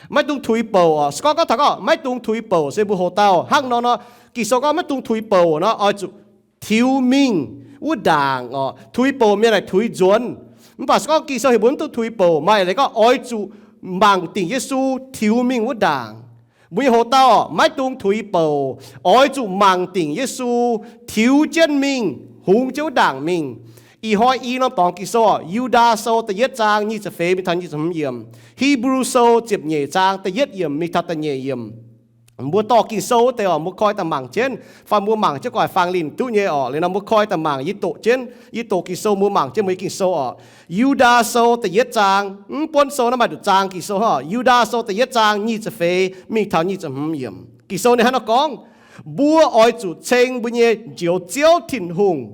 Maiv dungx tuix bouc oc. Se gorngv gorngv taux gorngv maiv dungx tuix bouc se mbuo hoc dauh hnangv nor nor, Ging-Sou gorngv maiv dungx tuix bouc nor, oix zuqc tiux mingh wuov ndaangc oc. Tuix bouc mienh naaic tuix nzuonx. Mv baac se gorngv Ging-Sou heuc mbuo mv dungx tuix bouc, maaih leiz gorngv oix zuqc mangc dingc Yesu tiux mingh wuov ndaangc. Mbuo nyei hoc dauh maiv dungx tuix bouc, oix zuqc mangc dingc Yesu tiux jienv mingh, hungx jienv wuov ndaangc mingh. Ih hnoi i norm dorngx Ging-Sou oc, Yu^ndaa Sou da'yietv zaang nyic ziepc feix mingh taux nyic ziepc hmz yiemc, Hipv^lu Sou ziepc nyeic zaang da'yietv yiemc mingh taux da'nyeic yiemc. Mbuo dorh Ging-Sou wuov deix oc, mbuo koi daaih mangc jienv, fai mbuo mangc jienv gu'nguaaic faang linh duqv nyei oc. Liuz nor mbuo koi daaih mangc, yie doqc jienv, yie doqc Ging-Sou, mbuo mangc jienv mbuo nyei Ging-Sou oc. Yu^ndaa Sou da'yietv zaang, mv buonv sou naaiv maaih nduqc zaang Ging-Sou oc. Yu^ndaa Sou da'yietv zaang nyic ziepc feix mingh taux nyic ziepc hmz yiemc. Ging-Sou ninh hnangv nor gorngv, mbuo oix zuqc ceng mbuo nyei Njoux Ziouv Tin-Hungh.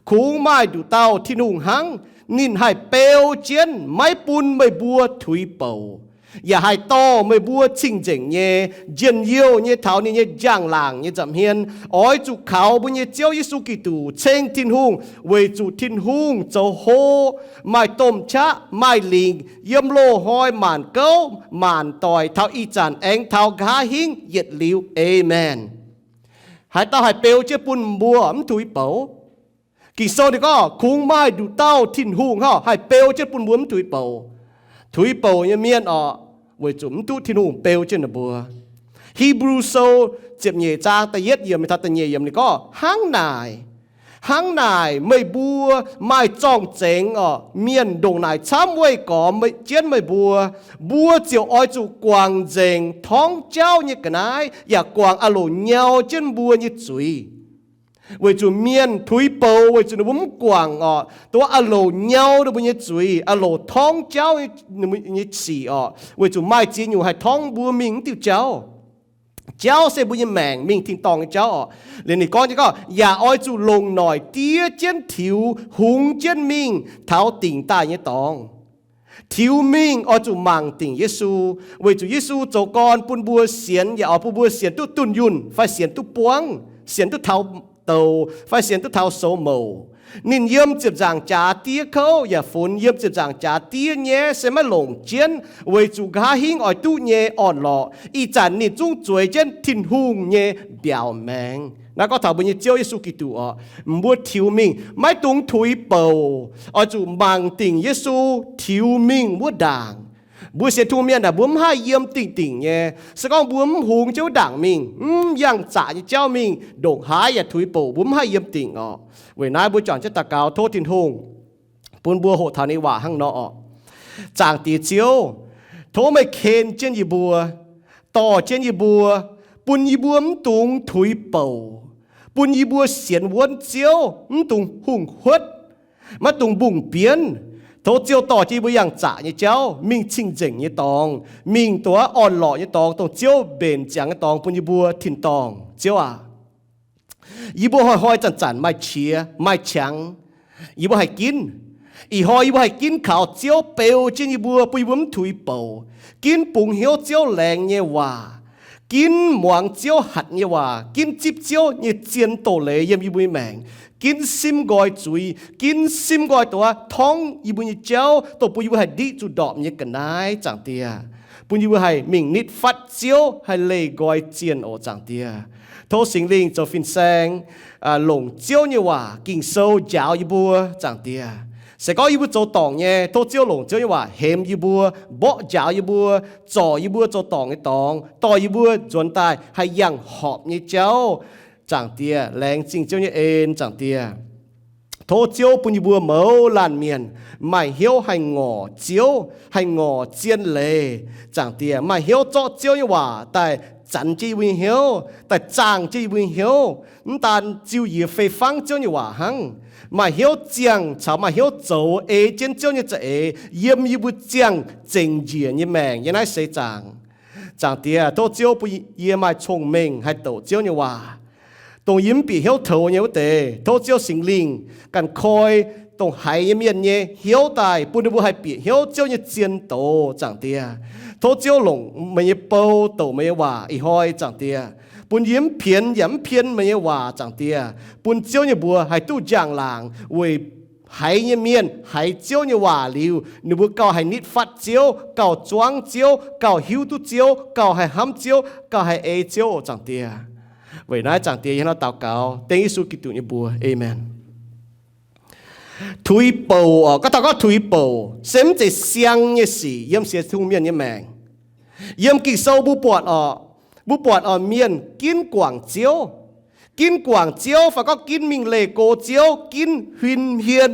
Kungx maaih nduqc dauh Tin-Hungh hnangv. Ninh haih beu jienv maiv bun meih mbuo tuix bouc, yaac haih dorh meih mbuo cing-nzengc nyei, njien-youh nyei taux ninh nyei njang-laangc nyei nza'hmien. Oix zuqc kaux mbuo nyei Ziouv Yesu Giduc ceng Tin-Hungh, weic zuqc Tin-Hungh zoux hlo, maaih domh qaqv, maaih lingc, yiem loz-hnoi maanc gouv maanc doic, taux ih zanc aengx taux nqa'haav hingv yietc liuz. Aamen. Haaix dauh haih beu jienv bun mbuo mv tuix bouc? Ging-Sou ninh gorngv kungx maaih nduqc dauh Tin-Hungh hnangv haih beu jienv bun mbuo mv tuix bouc. Tuix bouc nyei mienh oc, weic zuqc mv duqv Tin-Hungh beu jienv ninh mbuo. Hipv^lu Sou ziepc nyeic zaang da'yietv yiemc mingh taux da'nyeic yiemc ninh gorngv, hnangv naaic, hnangv naaic meih mbuo maaih zorng-zengx oc, mienh ndongc naaic camv weih gormx jienv meih mbuo, mbuo ziouc oix zuqc guangc nzengc torngv jauv nyei ga'naaiv, yaac guangc aah loc nyau jienv mbuo nyei zuiz. Weic zuqc mienh tuix bouc weic zuqc ninh mbuo mv guangc oc, dongh aah loc nyau ninh mbuo nyei zuiz, aah loc torngv jauv nyei sic oc, weic zuqc maaih ziex nyungc haih torngv mbuo mingh mv diuh jauv. Jauv se mbuo nyei maengc mingh tin-dorngh nyei jauv oc. Liuz ninh gorngv jienv gorngv, yaac oix zuqc longc noic diev jienv tiux hungx jienv mingh taux dingc daaih nyei dorngx. Tiux mingh oix zuqc mangc dingc Yesu, weic zuqc Yesu zoux gorn bun mbuo sienx, yaac oix bun mbuo sienx duqv dunh yunh fai sienx duqv buangv, sienx duqv taux douc fai sienx duqv taux soux mouc. Ninh yiem ziepc nzaangc jaax diev kouv yaac funx, yiem ziepc nzaangc jaax diev nyaiv se maiv longc jienv, weic zuqc nqa'haav hingv oix duqv nyei orn-lorqc. Ih zanc ninh zungv zueiz jienv Tin-Hungh nyei mbiaauc maengx. Naaiv gorngv taux mbuo nyei Ziouv Yesu Giduc oc. Mbuo tiux mingh maiv dungx tuix bouc, oix zuqc mangc dingc Yesu tiux mingh wuov ndaangc. Mbuo sienx Tin-Hungh mienh naaic mbuo mv haih yiem dingc dingc nyei. Se gorngv mbuo mv hungx jienv wuov ndaangc mingh, mv yangh zaqc nyei jauv mingh, ndongc haaix yaac tuix bouc, mbuo mv haih yiem dingc oc. Weic naaiv mbuo juangc jienv daux gaux tov Tin-Hungh bun mbuo hoqc taux ninh waac hnangv nor oc. Zaangc Diex Ziouv, tov meih ken jienv yie mbuo, dorh jienv yie mbuo, bun yie mbuo mv dungx tuix bouc, bun yie mbuo sienx wuonv Ziouv mv dungx hungh huotv, maiv dungx mbungh bienv. Tov Ziouv dorh jienv yie mbuo yangh zaqc nyei jauv mingh cing-nzengc nyei dorngx, mingh duqv orn-lorqc nyei dorngx, dongh Ziouv mbenc ziangx nyei dorngx bun yie mbuo tin-dorngh. Ziouv aac, yie mbuo hnoi-hnoi zanc-zanc maaih qiex maaih qangx, yie mbuo haih ginv. Ih hnoi yie mbuo haih ginv kaux Ziouv beu jienv yie mbuo, bun yie mbuo mv tuix bouc. Ginv bungx hnyouv Ziouv laengz nyei waac, ginv muangx Ziouv hatc nyei waac, ginv zipv Ziouv nyei zien doz-leiz yiem yie mbuo nyei maengc, ginv simv nqoi zuiz, ginv simv nqoi dongh wuov torngv yie mbuo nyei jauv, dongh bun yie mbuo haih ndiqv zuqc ndorpc nyei ga'naaiv, Zaangc Diex. Bun yie mbuo haih mingh nitv fatv Ziouv, haih leih nqoi zienh oc, Zaangc Diex. Tov Singx Lingh zoux fin-saeng, longc Ziouv nyei waac Ging-Sou njaaux yie mbuo, Zaangc Diex. Se gorngv yie mbuo zoux dorngc nyei, tov Ziouv longc Ziouv nyei waac hemx yie mbuo, mborqv njaaux yie mbuo, zorc yie mbuo zoux dorngc nyei dorngx, dorh yie mbuo nzuonx daaih haih yangh horpc nyei jauv, Zaangc Diex. Laengz zingh Ziouv nyei en, Zaangc Diex. Tov Ziouv bun yie mbuo mouz laanh mienh maaih hnyouv haih ngorc Ziouv, haih ngorc zien leiz, Zaangc Diex. Maaih hnyouv zorqv Ziouv nyei waac daaih zanx jienv yie mbuo nyei hnyouv, daaih zaangh jienv yie mbuo nyei hnyouv. Mv daan ziux yie fei fangv Ziouv nyei waac hnangv, maaih hnyouv ziangh caux maaih hnyouv zoux ei jienv Ziouv nyei za'eix yiem yie mbuo ziangh zengc njiec nyei maengc yiem naaiv seix zaangc. Zaangc Diex, tov Ziouv bun yie maaih cong-mengh haih douc Ziouv nyei waac, dongh yie mv bieqc hnyouv toux nyei wuov deix. Tov Ziouv Singx Lingh ganh koi dongh haiz nyei mienh nyei hnyouv daaih, bun ninh mbuo haih bieqc hnyouv Ziouv nyei zien doz, Zaangc Diex. Tov Ziouv longc meih nyei bou douc meih nyei waac ih hnoi, Zaangc Diex, bun yie mv pienx yaac mv pien meih nyei waac, Zaangc Diex, bun Ziouv nyei mbuox haih duqv njang-laangc weic haiz nyei mienh haiz Ziouv nyei waac liuz, ninh mbuo gauh haih nitv fatv Ziouv, gauh zuangv Ziouv, gauh hiuv duqv Ziouv, gauh haih hnamv Ziouv, gauh haih ei Ziouv oc, Zaangc Diex. Weic naaiv Zaangc Diex yie hnangv naaiv daux gaux dengv Yesu Giduc nyei mbuox, aamen. Tuix bouc oc, gorngv taux gorngv tuix bouc se mv zeiz siang nyei sic yiem sienx Tin-Hungh mienh nyei maengc. Yiem Ging-Sou mbuo buatc oc, mbuo buatc oc, mienh ginv guangc Ziouv, ginv guangc Ziouv fai gorngv ginv mingh leih go Ziouv, ginv huin hmien,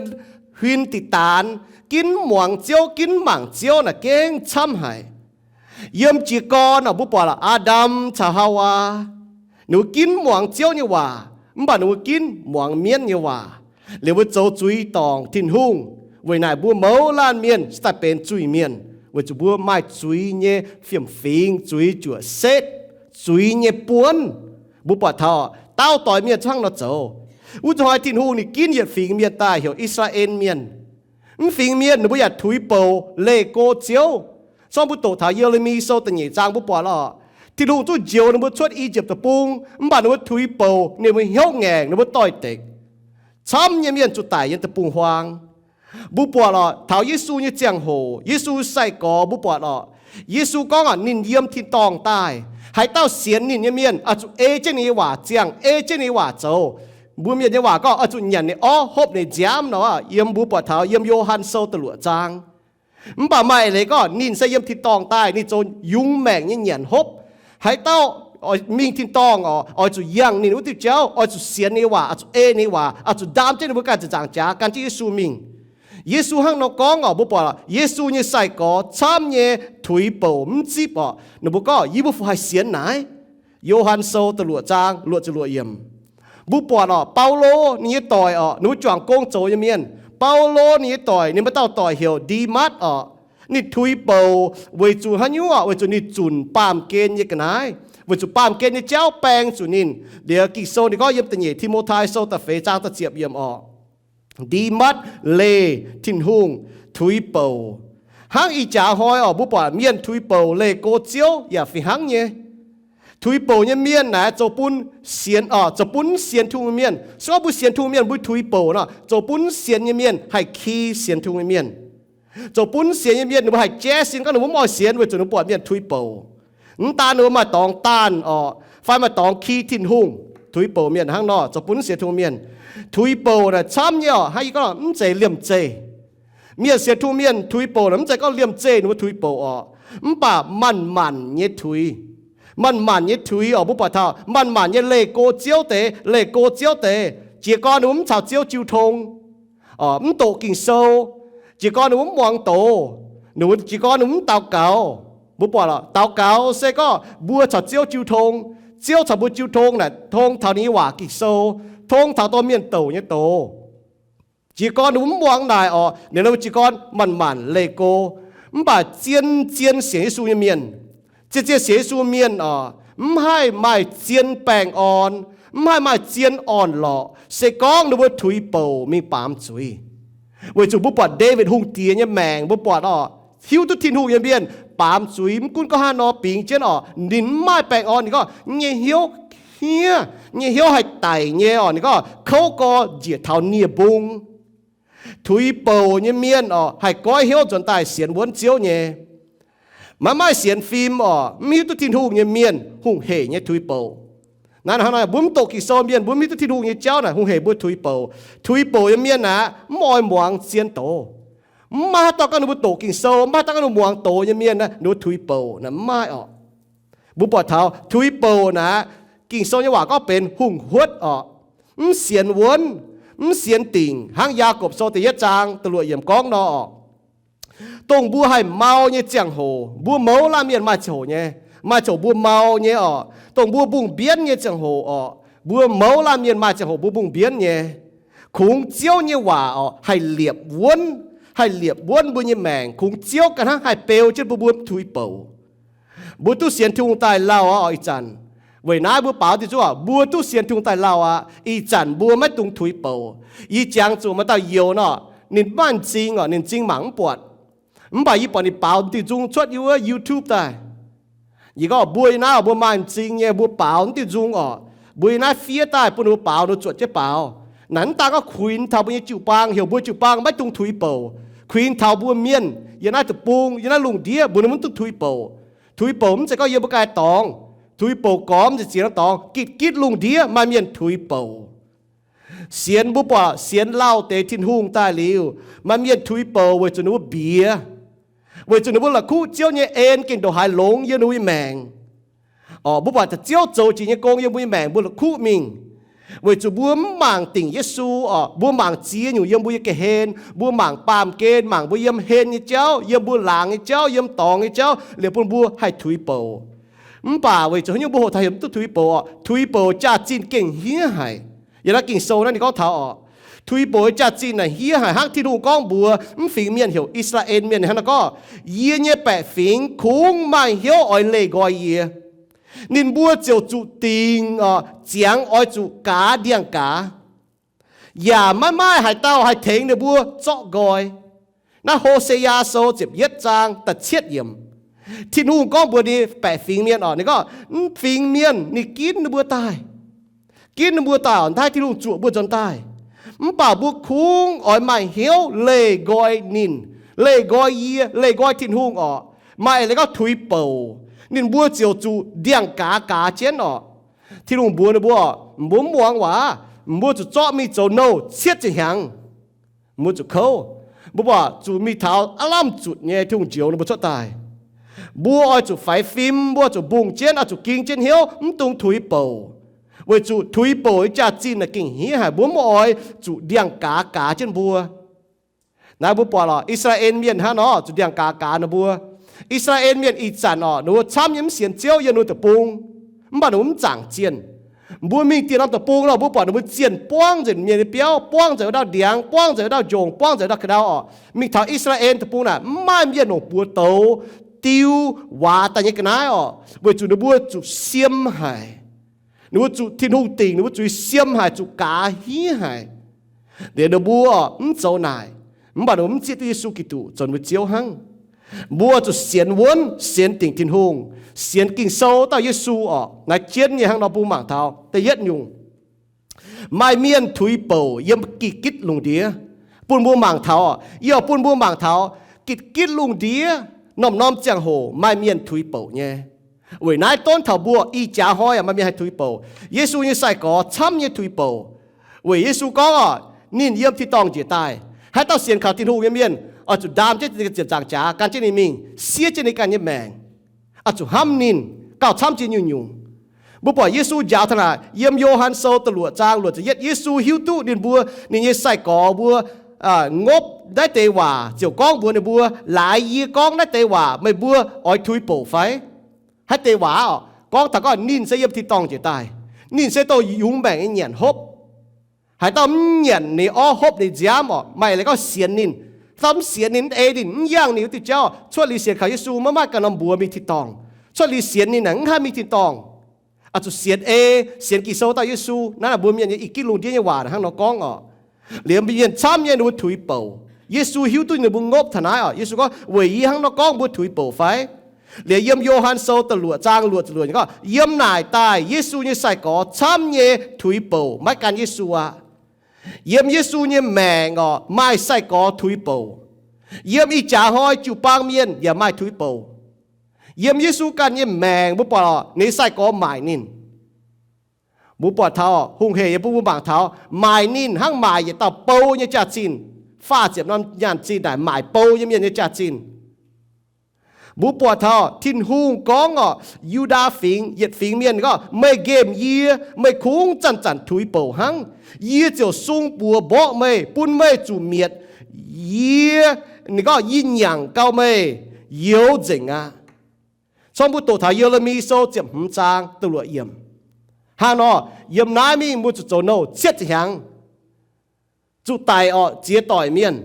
huin diqc daanx, ginv muangx Ziouv, ginv mangc Ziouv naaic gengh camv haic. Yiem jiez gorn oc, mbuo buatc Aa^ndam caux Haawaa, ninh mbuo ginv muangx Ziouv nyei waac, mv baac ninh mbuo ginv muangx mienv nyei waac, liuz mbuo zoux zuiz dorngc Tin-Hungh. Weic naaic mbuo mouz laanh mienh se daaih benx zuiz-mienh, weic zuqc mbuo maaih zuiz nyei fiem-fingx, zuiz juoqc setv, zuiz nyei buonv. Mbuo buatc taux dauh doix mienh hnangv nor zoux. Wuov hnoi Tin-Hungh ninh ginv yietc fingx mienh daaih heuc I^saa^laa^en Mienh. Mv fingx mienh ninh mbuo yaac tuix bouc leih go Ziouv. Sorng mbuo doqc taux Ye^le^mi Sou da'nyeic zaang mbuo buatc lorqc, Tin-Hungh zungv njoux ninh mbuo cuotv I^yipv Deic-Bung, mv baac ninh mbuo tuix bouc, ninh mbuo hnyouv ngaengc, ninh mbuo doix-dekc. Camv nyei mienh zuqc daic yiem deic-bung-huaang. Mbuo buatc lorqc, taux Yesu nyei ziangh hoc, Yesu sai-gorx mbuo buatc lorqc, Yesu gorngv oc, ninh yiem tin-dorngh daaih, haaix dauh sienx ninh nyei mienh oix zuqc ei jienv ninh nyei waac ziangh, ei jienv ninh nyei waac zoux. Mbuo mienh nyei waac gorngv oix zuqc nyanc ninh orv, hopv ninh nziaamv nor. Yiem mbuo buatc taux yiem Yo^han Sou da'luoqc zaang. Mv baac maaih leiz gorngv ninh se yiem tin-dorngh daaih, ninh zoux yungz maengc nyei nyanc hopv. Haaix dauh mingh tin-dorngh oc, oix zuqc yangh ninh wuov diuh jauv, oix zuqc sienx ninh nyei waac, oix zuqc ei ninh nyei waac, oix zuqc ndaam jienv ninh mbuo ganh ziepc nzaangc jaax gan jienv Yesu mingh. Yesu hnangv nor gorngv oc, mbuo buatc Yesu nyei sai-gorx camv nyei tuix bouc mv zipv oc. Ninh mbuo gorngv, yie mbuo fu haih sienx naaiv? Yo^han Sou da'luoqc zaang luoqc ziepc luoqc yiemc. Mbuo buatc oc, Baulo ninh nyei doic oc, ninh mbuo juangc gong zoux nyei mienh. Baulo ninh nyei doic, ninh maaih dauh doic heuc Ndimatv oc. Ninh tuix bouc weic zuqc haaix nyungc oc? Weic zuqc ninh zunc baamh gen nyei ga'naaiv, weic zuqc baamh gen nyei jauv baeng zuqc ninh. Liuz Ging-Sou ninh gorngv yiem da'nyeic Ti^mo^tai Sou da'feix zaang da'ziepc yiemc oc, Ndimatv leih Tin-Hungh tuix bouc. Hnangv ih jaax hnoi oc, mbuo buatc mienh tuix bouc leih go Ziouv yaac fih hnangv nyei. Tuix bouc nyei mienh naaic zoux bun sienx oc, zoux bun sienx Tin-Hungh nyei mienh. Se gorngv mbuo sienx Tin-Hungh mienh mbuo tuix bouc nor, zoux bun sienx nyei mienh haih ki sienx Tin-Hungh nyei mienh. Zoux bun sienx nyei mienh ninh mbuo haih jaiv sin gorngv ninh mbuo mv oix sienx weic zuqc ninh mbuo buatc mienh tuix bouc. Mv daan ninh mbuo maaih dorngx daanh oc, fai maaih dorngx ki Tin-Hungh. Tuix bouc mienh hnangv nor zoux bun sienx Tin-Hungh mienh. Tuix bouc naaic camv nyei oc, hnangv yie gorngv mv zeiz liemh zeih. Mienh sienx Tin-Hungh mienh tuix bouc naaic mv zeiz gorngv liemh zeih ninh mbuo tuix bouc oc, mv baac manc-manc nyei tuix. Manc-manc nyei tuix oc, mbuo buatc taux manc-manc nyei leih go Ziouv deix, leih go Ziouv deix. Jiez gorn ninh mbuo mv caux Ziouv jiu tong, mv doqc Ging-Sou, jiez gorn ninh mbuo mv muangx doz, jiez gorn ninh mbuo mv daux gaux. Mbuo buatc lorqc, daux gaux se gorngv mbuo caux Ziouv jiu tong, Ziouv caux mbuo jiu tong naaic tong taux ninh nyei waac Ging-Sou, tong taux dorh mienh douc nyei doz. Jiez gorn ninh mbuo mv muangx naaic oc, ninh mbuo jiez gorn manc-manc leih go. Mv baac zien-zien sienx Yesu nyei mienh, zien-zien sienx Yesu mienh oc, mv haih maaih zien baengh orn, mv haih maaih zien orn-lorqc, se gorngv ninh mbuo tuix bouc mingh baamz zuiz. Weic zuqc mbuo buatc Ndaawitv Hungh Diex nyei maengc, mbuo buatc oc, hiuv duqv Tin-Hungh nyei mienh baamz zuiz, mv gunv gorngv haaix nor bingx jienv oc, ninh mv maaih baengh orn. Ninh gorngv nyei hnyouv hniev, nyei hnyouv haih daic nyei oc. Ninh gorngv kouv gorx njiec taux nie-mbung. Tuix bouc nyei mienh oc, haih goiv hnyouv nzuonx daaih sienx wuonv Ziouv nyei. Maiv maaih sienx fim oc, mv hiuv duqv Tin-Hungh nyei mienh hungh heic nyei tuix bouc. Naaiv hnangv naaic, mbuo mv doqc Ging-Sou mienh, mbuo mv hiuv duqv Tin-Hungh nyei jauv naaic hungh heic mbuo tuix bouc. Tuix bouc nyei mienh aeqv, mv oix muangx zien doz. Mv maaih haaix dauh gorngv ninh mbuo doqc Ging-Sou, mv maaih haaix dauh gorngv ninh mbuo muangx doz nyei mienh naaic, ninh mbuo tuix bouc naaic mv maaih oc. Mbuo buatc taux tuix bouc naaic, Ging-Sou nyei waac gorngv benx hungh huotv oc, mv sienx wuonv, mv sienx dingc, hnangv Yaagorpc Sou da'yietv zaang da'luoqc yiemc gorngv nor oc. Dongh mbuo haih mau nyei ziangh hoc, mbuo mouz laanh mienh maaih ziangh hoc nyei, maaih ziangh hoc mbuo mau nyei oc. Dongh mbuo mbungh mbienv nyei ziangh hoc oc, mbuo mouz laanh mienh maaih ziangh hoc mbuo mbungh mbienv nyei. Kungx Ziouv nyei waac oc, haih liepc wuonv, haih liepc wuonv mbuo nyei maengc. Kungx Ziouv ganh hnangv haih beu jienv mbuo, mbuo mv tuix bouc. Mbuo duqv sienx Tin-Hungh daaih lauh oc ih zanc. Weic naaiv mbuo baaux diuh zungv oc, mbuo duqv sienx Tin-Hungh daaih lauh aqv. Ih zanc mbuo maiv dungx tuix bouc. Yie jangx zuqc maaih dauh youz nor, ninh maiv m'zing oc, ninh m'zing mangc mv buatc. Mv baac yie buatc ninh baaux diuh zungv cuotv yiem wuov YouTube daaih. Yie gorngv mbuo yiem naaiv oc, mbuo maaih m'zing nyei, mbuo baaux diuh zungv oc. Mbuo yiem naaiv fiev daaih bun ninh mbuo baaux, ninh mbuo zuotc jienv baaux. Naaiv mv daan gorngv kuinx taux mbuo nyei jiu-baang, heuc mbuo jiu-baang maiv dungx tuix bouc. Kuinx taux mbuo mienh yiem naaiv deic-bung, yiem naaiv lungh ndiev, mbuo mv dungx tuix bouc. Tuix bouc mv zeiz gorngv yiem mbuo ganh dorngx. Tuix bouc gormx nzengc ziex norm dorngx, gitv gitv lungh ndiev maaih mienh tuix bouc. Sienx, mbuo buatc sienx lauh deix Tin-Hungh daaih liuz, maaih mienh tuix bouc weic zuqc ninh mbuo mbiex, weic zuqc ninh mbuo la'kuqv Ziouv nyei en gengh ndongc haaix longx yiem ninh mbuo nyei maengc. Orqc, mbuo buatc Ziouv zoux jiex nyei gong yiem mbuo nyei maengc mbuo la'kuqv mingh, weic zuqc mbuo mv mangc dingc Yesu. Orqc, mbuo mangc ziex nyungc yiem mbuo nyei ga'hlen, mbuo mangc baamh gen, mangc mbuo yiem hlen nyei jauv, yiem mbuo laangz nyei jauv, yiem dorngx nyei jauv, liuz bun mbuo haih tuix bouc. Mv baac weic zuqc haaix nyungc mbuo hoqc taux heuc mv duqv tuix bouc orqc? Tuix bouc jaax-zinh gengh hniev haic. Yiem naaiv Ging-Sou naaiv ninh gorngv taux orqc, tuix bouc nyei jaax-zinh naaic hniev haic hnangv Tin-Hungh gorngv mbuox mv fingx mienh heuc I^saa^laa^en Mienh hnangv nor gorngv, Yie nyei baeqc fingx kungx maaih hnyouv oix leih nqoi yie. Ninh mbuo ziouc zuqc dingc orqc, ziangx oix zuqc gaax ndiangx-gaaz. Yaac maiv maaih haaix dauh haih tengx ninh mbuo zorqv nqoi. Naaiv Ho^se^yaa Sou ziepc yietv zaang da'cietv yiemc, Tin-Hungh gorngv mbuox ninh baeqc fingx mienh orqc, ninh gorngv mv fingx mienh ninh ginv ninh mbuo daaih. Ginv ninh mbuo daaih orqc, hnangv Tin-Hungh zuoqc mbuo nzuonx daaih. Mv baac mbuo kungx oix maaih hnyouv leih nqoi ninh, leih nqoi yie, leih nqoi Tin-Hungh orqc. Maaih leiz gorngv tuix bouc, ninh mbuo ziouc zuqc ndiangx-gaaz gaaz jienv orqc. Tin-Hungh mbuox ninh mbuo orqc, mbuo mv muangx waac, mbuo zuqc zorqv mingh zoux nouh cietv ziepc hnyangx. Mbuo zuqc kouv. Mbuo buatc zuqc mingh taux aav lamh zutc nyei Tin-Hungh njoux ninh mbuo cuotv daaih. Mbuo oix zuqc faix fim, mbuo zuqc mbungh jienv, oix zuqc ging jienv hnyouv, mv dungx tuix bouc. Weic zuqc tuix bouc nyei jaax-zinh naaic gengh hniev haic, mbuo mv oix zuqc ndiangx-gaaz gaaz jienv mbuo. Naaiv mbuo buatc lorqc, I^saa^laa^en Mienh hnangv nor zuqc ndiangx-gaaz gaaz ninh mbuo. I^saa^laa^en Mienh ih zanc orqc, ninh mbuo camv nyei mv sienx Ziouv yiem ninh mbuo deic-bung, mv baac ninh mbuo mv zaangc zienh. Mbuo mingh dieh norm deic-bung nor, mbuo buatc ninh mbuo zienh buangv nzengc mienh nyei biauv, buangv nzengc wuov ndau ndiangx, buangv nzengc wuov ndau njongc, buangv nzengc wuov ndau ga'ndau orqc. Mingh taux I^saa^laa^en deic-bung naaic, mv maaih mienh longc buoz douz diu waac daaih nyei ga'naaiv orqc, weic zuqc ninh mbuo zuqc siem haic. Ninh mbuo zuqc Tin-Hungh dingc, ninh mbuo zuqc siem haic, zuqc gaaz hniev haic. Liuz ninh mbuo mv zoux naaic, mv baac ninh mbuo mv zieqv duqv Yesu Giduc zoux ninh mbuo Ziouv hnangv. Mbuo zuqc sienx wuonv, sienx dingc Tin-Hungh, sienx Ging-Sou dauh Yesu orqc. Naaiv jienv nyei hnangv nor mbuo mangc taux da'yietv nyungc, maaih mienh tuix bouc yiem gitv gitv lungh ndiev. Bun mbuo mangc taux, yie oix bun mbuo mangc taux gitv gitv lungh ndiev norm-norm ziangh hoc maaih mienh tuix bouc nyei. Weic naaiv donv taux mbuo ih jaax hnoi maaih mienh haih tuix bouc. Yesu nyei sai-gorx camv nyei tuix bouc. Weic Yesu gorngv orqc, ninh yiem tin-dorngh njiec daaih. Haaix dauh sienx kaux Tin-Hungh nyei mienh oix zuqc ndaam jienv ziepc nzaangc jaax gan jienv ninh mingh, siev jienv ninh ganh nyei maengc, oix zuqc hnamv ninh gauh camv jiex nyungc-nyungc. Mbuo buatc Yesu njaaux taux naaic, yiem Yo^han Sou da'luoqc zaang luoqc ziepc yietv, Yesu hiuv duqv ninh mbuo, ninh nyei sai-gorx mbuo ngopv naaiv deix waac ziouc gorngv mbuox ninh mbuo, Laaix yie gorngv naaiv deix waac meih mbuo oix tuix bouc fai? Haaix deix waac orqc? Gorngv taux gorngv ninh se yiem tin-dorngh njiec daaih. Ninh se dongh yungz maengc nyei nyanc hopv. Haaix dauh mv nyanc ninh orv hopv ninh nziaamv orqc, maaih leiz gorngv sienx ninh, dauh mv sienx ninh, mv ei ninh, mv yangh ninh wuov diuh jauv, cuotv liuz sienx kaux Yesu maiv maaih ganh norm mbuox mingh tin-dorngh. Cuotv liuz sienx ninh naaic mv haih mingh tin-dorngh. Oix zuqc sienx ei, sienx Ging-Sou dauh Yesu. Naaiv naaic mbuo mienh nyei i gitv lungh ndiev nyei waac hnangv nor gorngv orqc. Liuz mienh camv nyei ninh mbuo tuix bouc. Yesu hiuv duqv ninh mbuo ngopv taux naaiv orqc, Yesu gorngv, Weic yie hnangv nor gorngv mbuo tuix bouc fai? Liuz yiem Yo^han Sou da'luoqc zaang luoqc ziepc luoqc gorngv, Yiem naaic daaih Yesu nyei sai-gorx camv nyei tuix bouc, maiv gan Yesu aqv. Yiem Yesu nyei maengc orqc, maaih sai-gorx tuix bouc. Yiem ih jaax hnoi jiu-baang mienh yaac maaih tuix bouc. Yiem Yesu ganh nyei maengc mbuo buatc orqc, ninh sai-gorx maaic ninh. Mbuo buatc taux hungh hec yie bun mbuo mangc taux maaic ninh hnangv maaic yietc dauh bou nyei jaax-zinh. Faah ziepc norm nyaanh zinh naaic maaic bou nyei mienh nyei jaax-zinh. Mbuo buatc taux Tin-Hungh gorngv orqc, Yu^ndaa fingx, yietc fingx mienh gorngv, Meih nqemh yie, meih kungx zanc-zanc tuix bouc hnangv. Yie ziouc sung buoz mborqv meih, bun meih zuqc mietc. Yie, ninh gorngv, Yie nyanc gau meih youz nzengc aqv. Corc mbuo doqc taux Ye^le^mi Sou ziepc hmz zaang da'luoqc yiemc. Hnangv nor, yiem naaiv mingh mbuo zuqc zoux nouh cietv ziepc hnyangx, zuqc daic orqc, ziex doic mienh.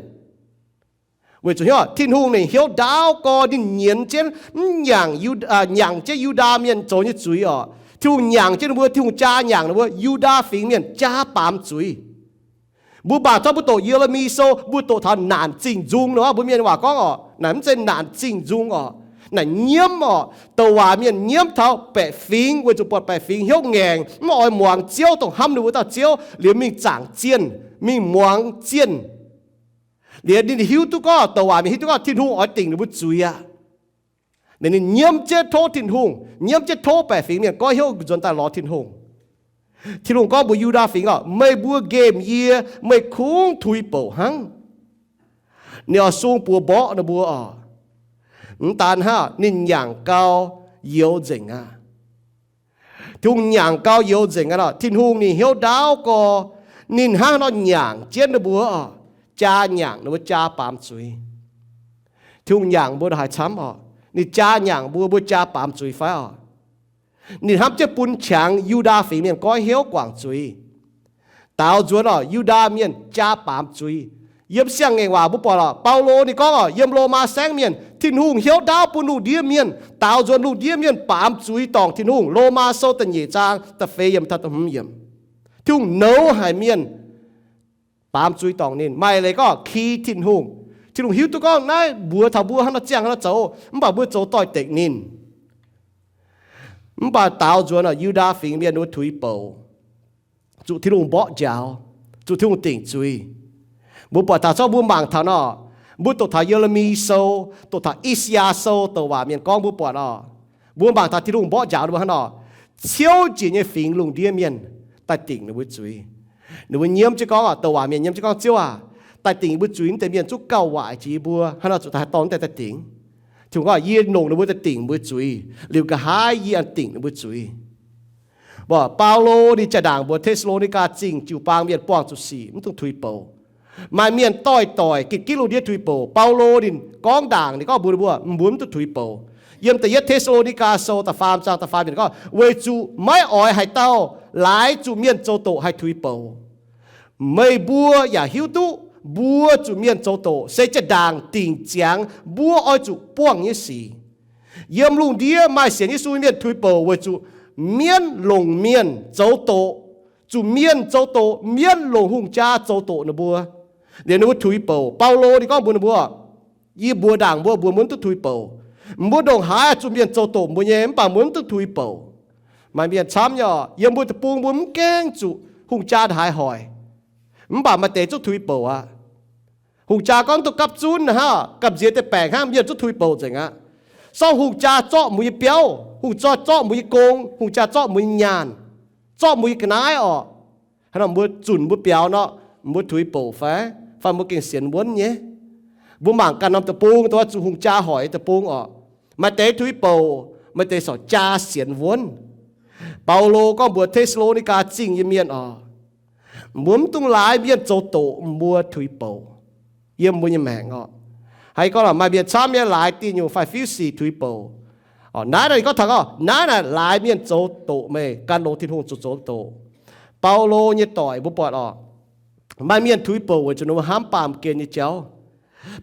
Weic zuqc hnyouv Tin-Hungh ninh hnyouv ndaauv gorx, ninh nyienz jienv mv nyaangc, nyaangc jienv Yu^ndaa mienh zoux nyei zuiz orqc. Tin-Hungh nyaangc jienv ninh mbuo, Tin-Hungh jaa nyaangc ninh mbuo, Yu^ndaa fingx mienh jaa baamz zuiz. Mbuo mangc zorqv mbuo doqc Ye^le^mi Sou, mbuo doqc taux naanc zingh nzung nor, mbuo mienh waac gorngv orqc, naaic mv zeiz naanc zingh nzung orqc. Naaic nyiemv orqc, douc waac mienh nyiemv taux baeqc fingx weic zuqc buatc baeqc fingx hnyouv ngaengc, mv oix muangx Ziouv dongh hnamv ninh mbuo dauh Ziouv, liuz mingh zaangc zienh, mingh muangx zienh. Liuz ninh hiuv duqv gorngv, douc waac mienh hiuv duqv gorngv Tin-Hungh oix dingc ninh mbuo zuiz aqv. Ninh nyiemv jienv tov Tin-Hungh, nyiemv jienv tov baeqc fingx mienh goiv hnyouv nzuonx daaih lorz Tin-Hungh. Tin-Hungh gorngv mbuox Yu^ndaa fingx orqc, meih mbuo nqemh yie, meih kungx tuix bouc hnangv. Ninh oix sung buoz mborqv ninh mbuo orqc. Mv daan hnangv, ninh nyaangc gau youx nzengc aqv. Tin-Hungh nyaangc gau youx nzengc aqv nor, Tin-Hungh ninh hnyouv ndaauv gorx, ninh hnangv nor nyaangc jienv ninh mbuo orqc, jaa nyaangc ninh mbuo jaa baamz zuiz. Tin-Hungh nyaangc mbuo haaix camv orqc? Ninh jaa nyaangc mbuo, mbuo jaa baamz zuiz fai orqc? Ninh hnamv jienv bun qangx Yu^ndaa fingx mienh goiv hnyouv guangc zuiz. Daaux nzuonx orqc, Yu^ndaa mienh jaa baamz zuiz. Yiem Siang-Ngaengc Waac mbuo buatc orqc, Baulo ninh gorngv orqc, yiem Lomaa saengv mienh, Tin-Hungh hnyouv ndaauv bun lungh ndiev mienh, daaux nzuonx lungh ndiev mienh baamz zuiz dorngc Tin-Hungh. Lomaa Sou da'nyeic zaang da'feix yiemc taux da'hmz yiemc. Tin-Hungh nouz haic mienh baamz zuiz dorngc ninh. Maaih leiz gorngv ki Tin-Hungh. Tin-Hungh hiuv duqv gorngv naaiv mbuox taux mbuo hnangv nor ziangh hnangv nor zoux, mv baac mbuo zoux doix-dekc ninh. Mv baac daaux nzuonx orqc, Yu^ndaa fingx mienh ninh mbuo tuix bouc, zuqc Tin-Hungh mborqv njaaux, zuqc Tin-Hungh dingc zuiz. Mbuo buatc taux zorqv mbuo mangc taux nor, mbuo doqc taux Ye^le^mi Sou, doqc taux I^saa^yaa Sou, douc waac mienh gorngv mbuo buatc orqc, mbuo mangc taux Tin-Hungh mborqv njaaux ninh mbuo hnangv nor, ciouv jiex nyei fingx lungh ndiev mienh daaih dingc ninh mbuo zuiz. Ninh mbuo nyiemv jienv gorngv orqc, douc waac mienh nyiemv jienv gorngv, Ziouv aac, daaih dingc yie mbuo zuiz wuov deix mienh zungv gauh waaic jiex yie mbuo, hnangv nor zuqc daaih haih dorh wuov deix daaih dingc. Tin-Hungh gorngv, yie longc ninh mbuo daaih dingc mbuo zuiz, liuz nqa'haav yie an dingc ninh mbuo zuiz. Mv baac Baulo ninh jaa-ndaangc mbuox Te^saa^lo^ni^gaa Zingh jiu-baang mienh buangh zuqc sic, mv dungx tuix bouc. Maaih mienh doix-doic gitv-gitv lungh ndiev tuix bouc. Baulo ninh gorngv ndaangc, ninh gorngv mbuox ninh mbuo, mbuo mv dungx tuix bouc. Yiem da'yietv Te^saa^lo^ni^gaa Sou da'faam zaang da'faam yiemc gorngv, weic zuqc maiv oix haaix dauh laaix zuqc mienh zoux doqc haih tuix bouc. Meih mbuo yaac hiuv duqv mbuo zuqc mienh zoux doqc se jaa-ndaangc dingc ziangx mbuo oix zuqc buangh nyei sic. Yiem lungh ndiev maaih sienx Yesu mienh tuix bouc weic zuqc mienv longc mienh zoux doqc, zuqc mienh zoux doqc, mienv longc hungh jaa zoux doqc ninh mbuo. Liuz ninh mbuo tuix bouc. Baulo ninh gorngv mbuox ninh mbuo, yie mbuox ndaangc mbuo, mbuo mv dungx tuix bouc. Mbuo ndongc haaix zuqc mienh zoux doqc mbuo nyei, mv baac mbuo mv dungx tuix bouc. Maaih mienh camv nyei orqc, yiem mbuo deic-bung mbuo mv gaengh zuqc hungh jaa haaix hoic, mv baac maaih deix zungv tuix bouc aqv. Hungh jaa gorngv duqv gapv zunv hnangv, gamh nziex deix baengc hnangv, mienh zungv tuix bouc nzengc aqv. Sorng hungh jaa zorqv mbuo nyei biauv, hungh jaa zorqv mbuo nyei gong, hungh jaa zorqv mbuo nyei nyaanh, zorqv mbuo nyei ga'naaiv orqc. Hnangv nor mbuo zunc mbuo biaux nor, mbuo tuix bouc fai, fai mbuo gengh sienx wuonv nyei? Mbuo mangc ganh norm deic-bung, dongh zuqc hungh jaa hoic deic-bung orqc, maaih deix tuix bouc, maaih deix corc jaa sienx wuonv. Baulo gorngv mbuox Te^saa^lo^ni^gaa Zingh nyei mienh orqc, mbuo mv dungx laaix mienh zoux doqc mbuo tuix bouc yiem mbuo nyei maengc orqc. Haaix gorngv maaih mienh camv nyei laaix diuh nyungc fai fiuv sic tuix bouc. Naaiv naaic ninh gorngv taux gorngv naaiv naaic laaix mienh zoux doqc meih, gan longx Tin-Hungh zuqc zoux doqc. Baulo nyei doic mbuo buatc orqc, maaih mienh tuix bouc weic zuqc ninh mbuo hnamv baamh gen nyei jauv.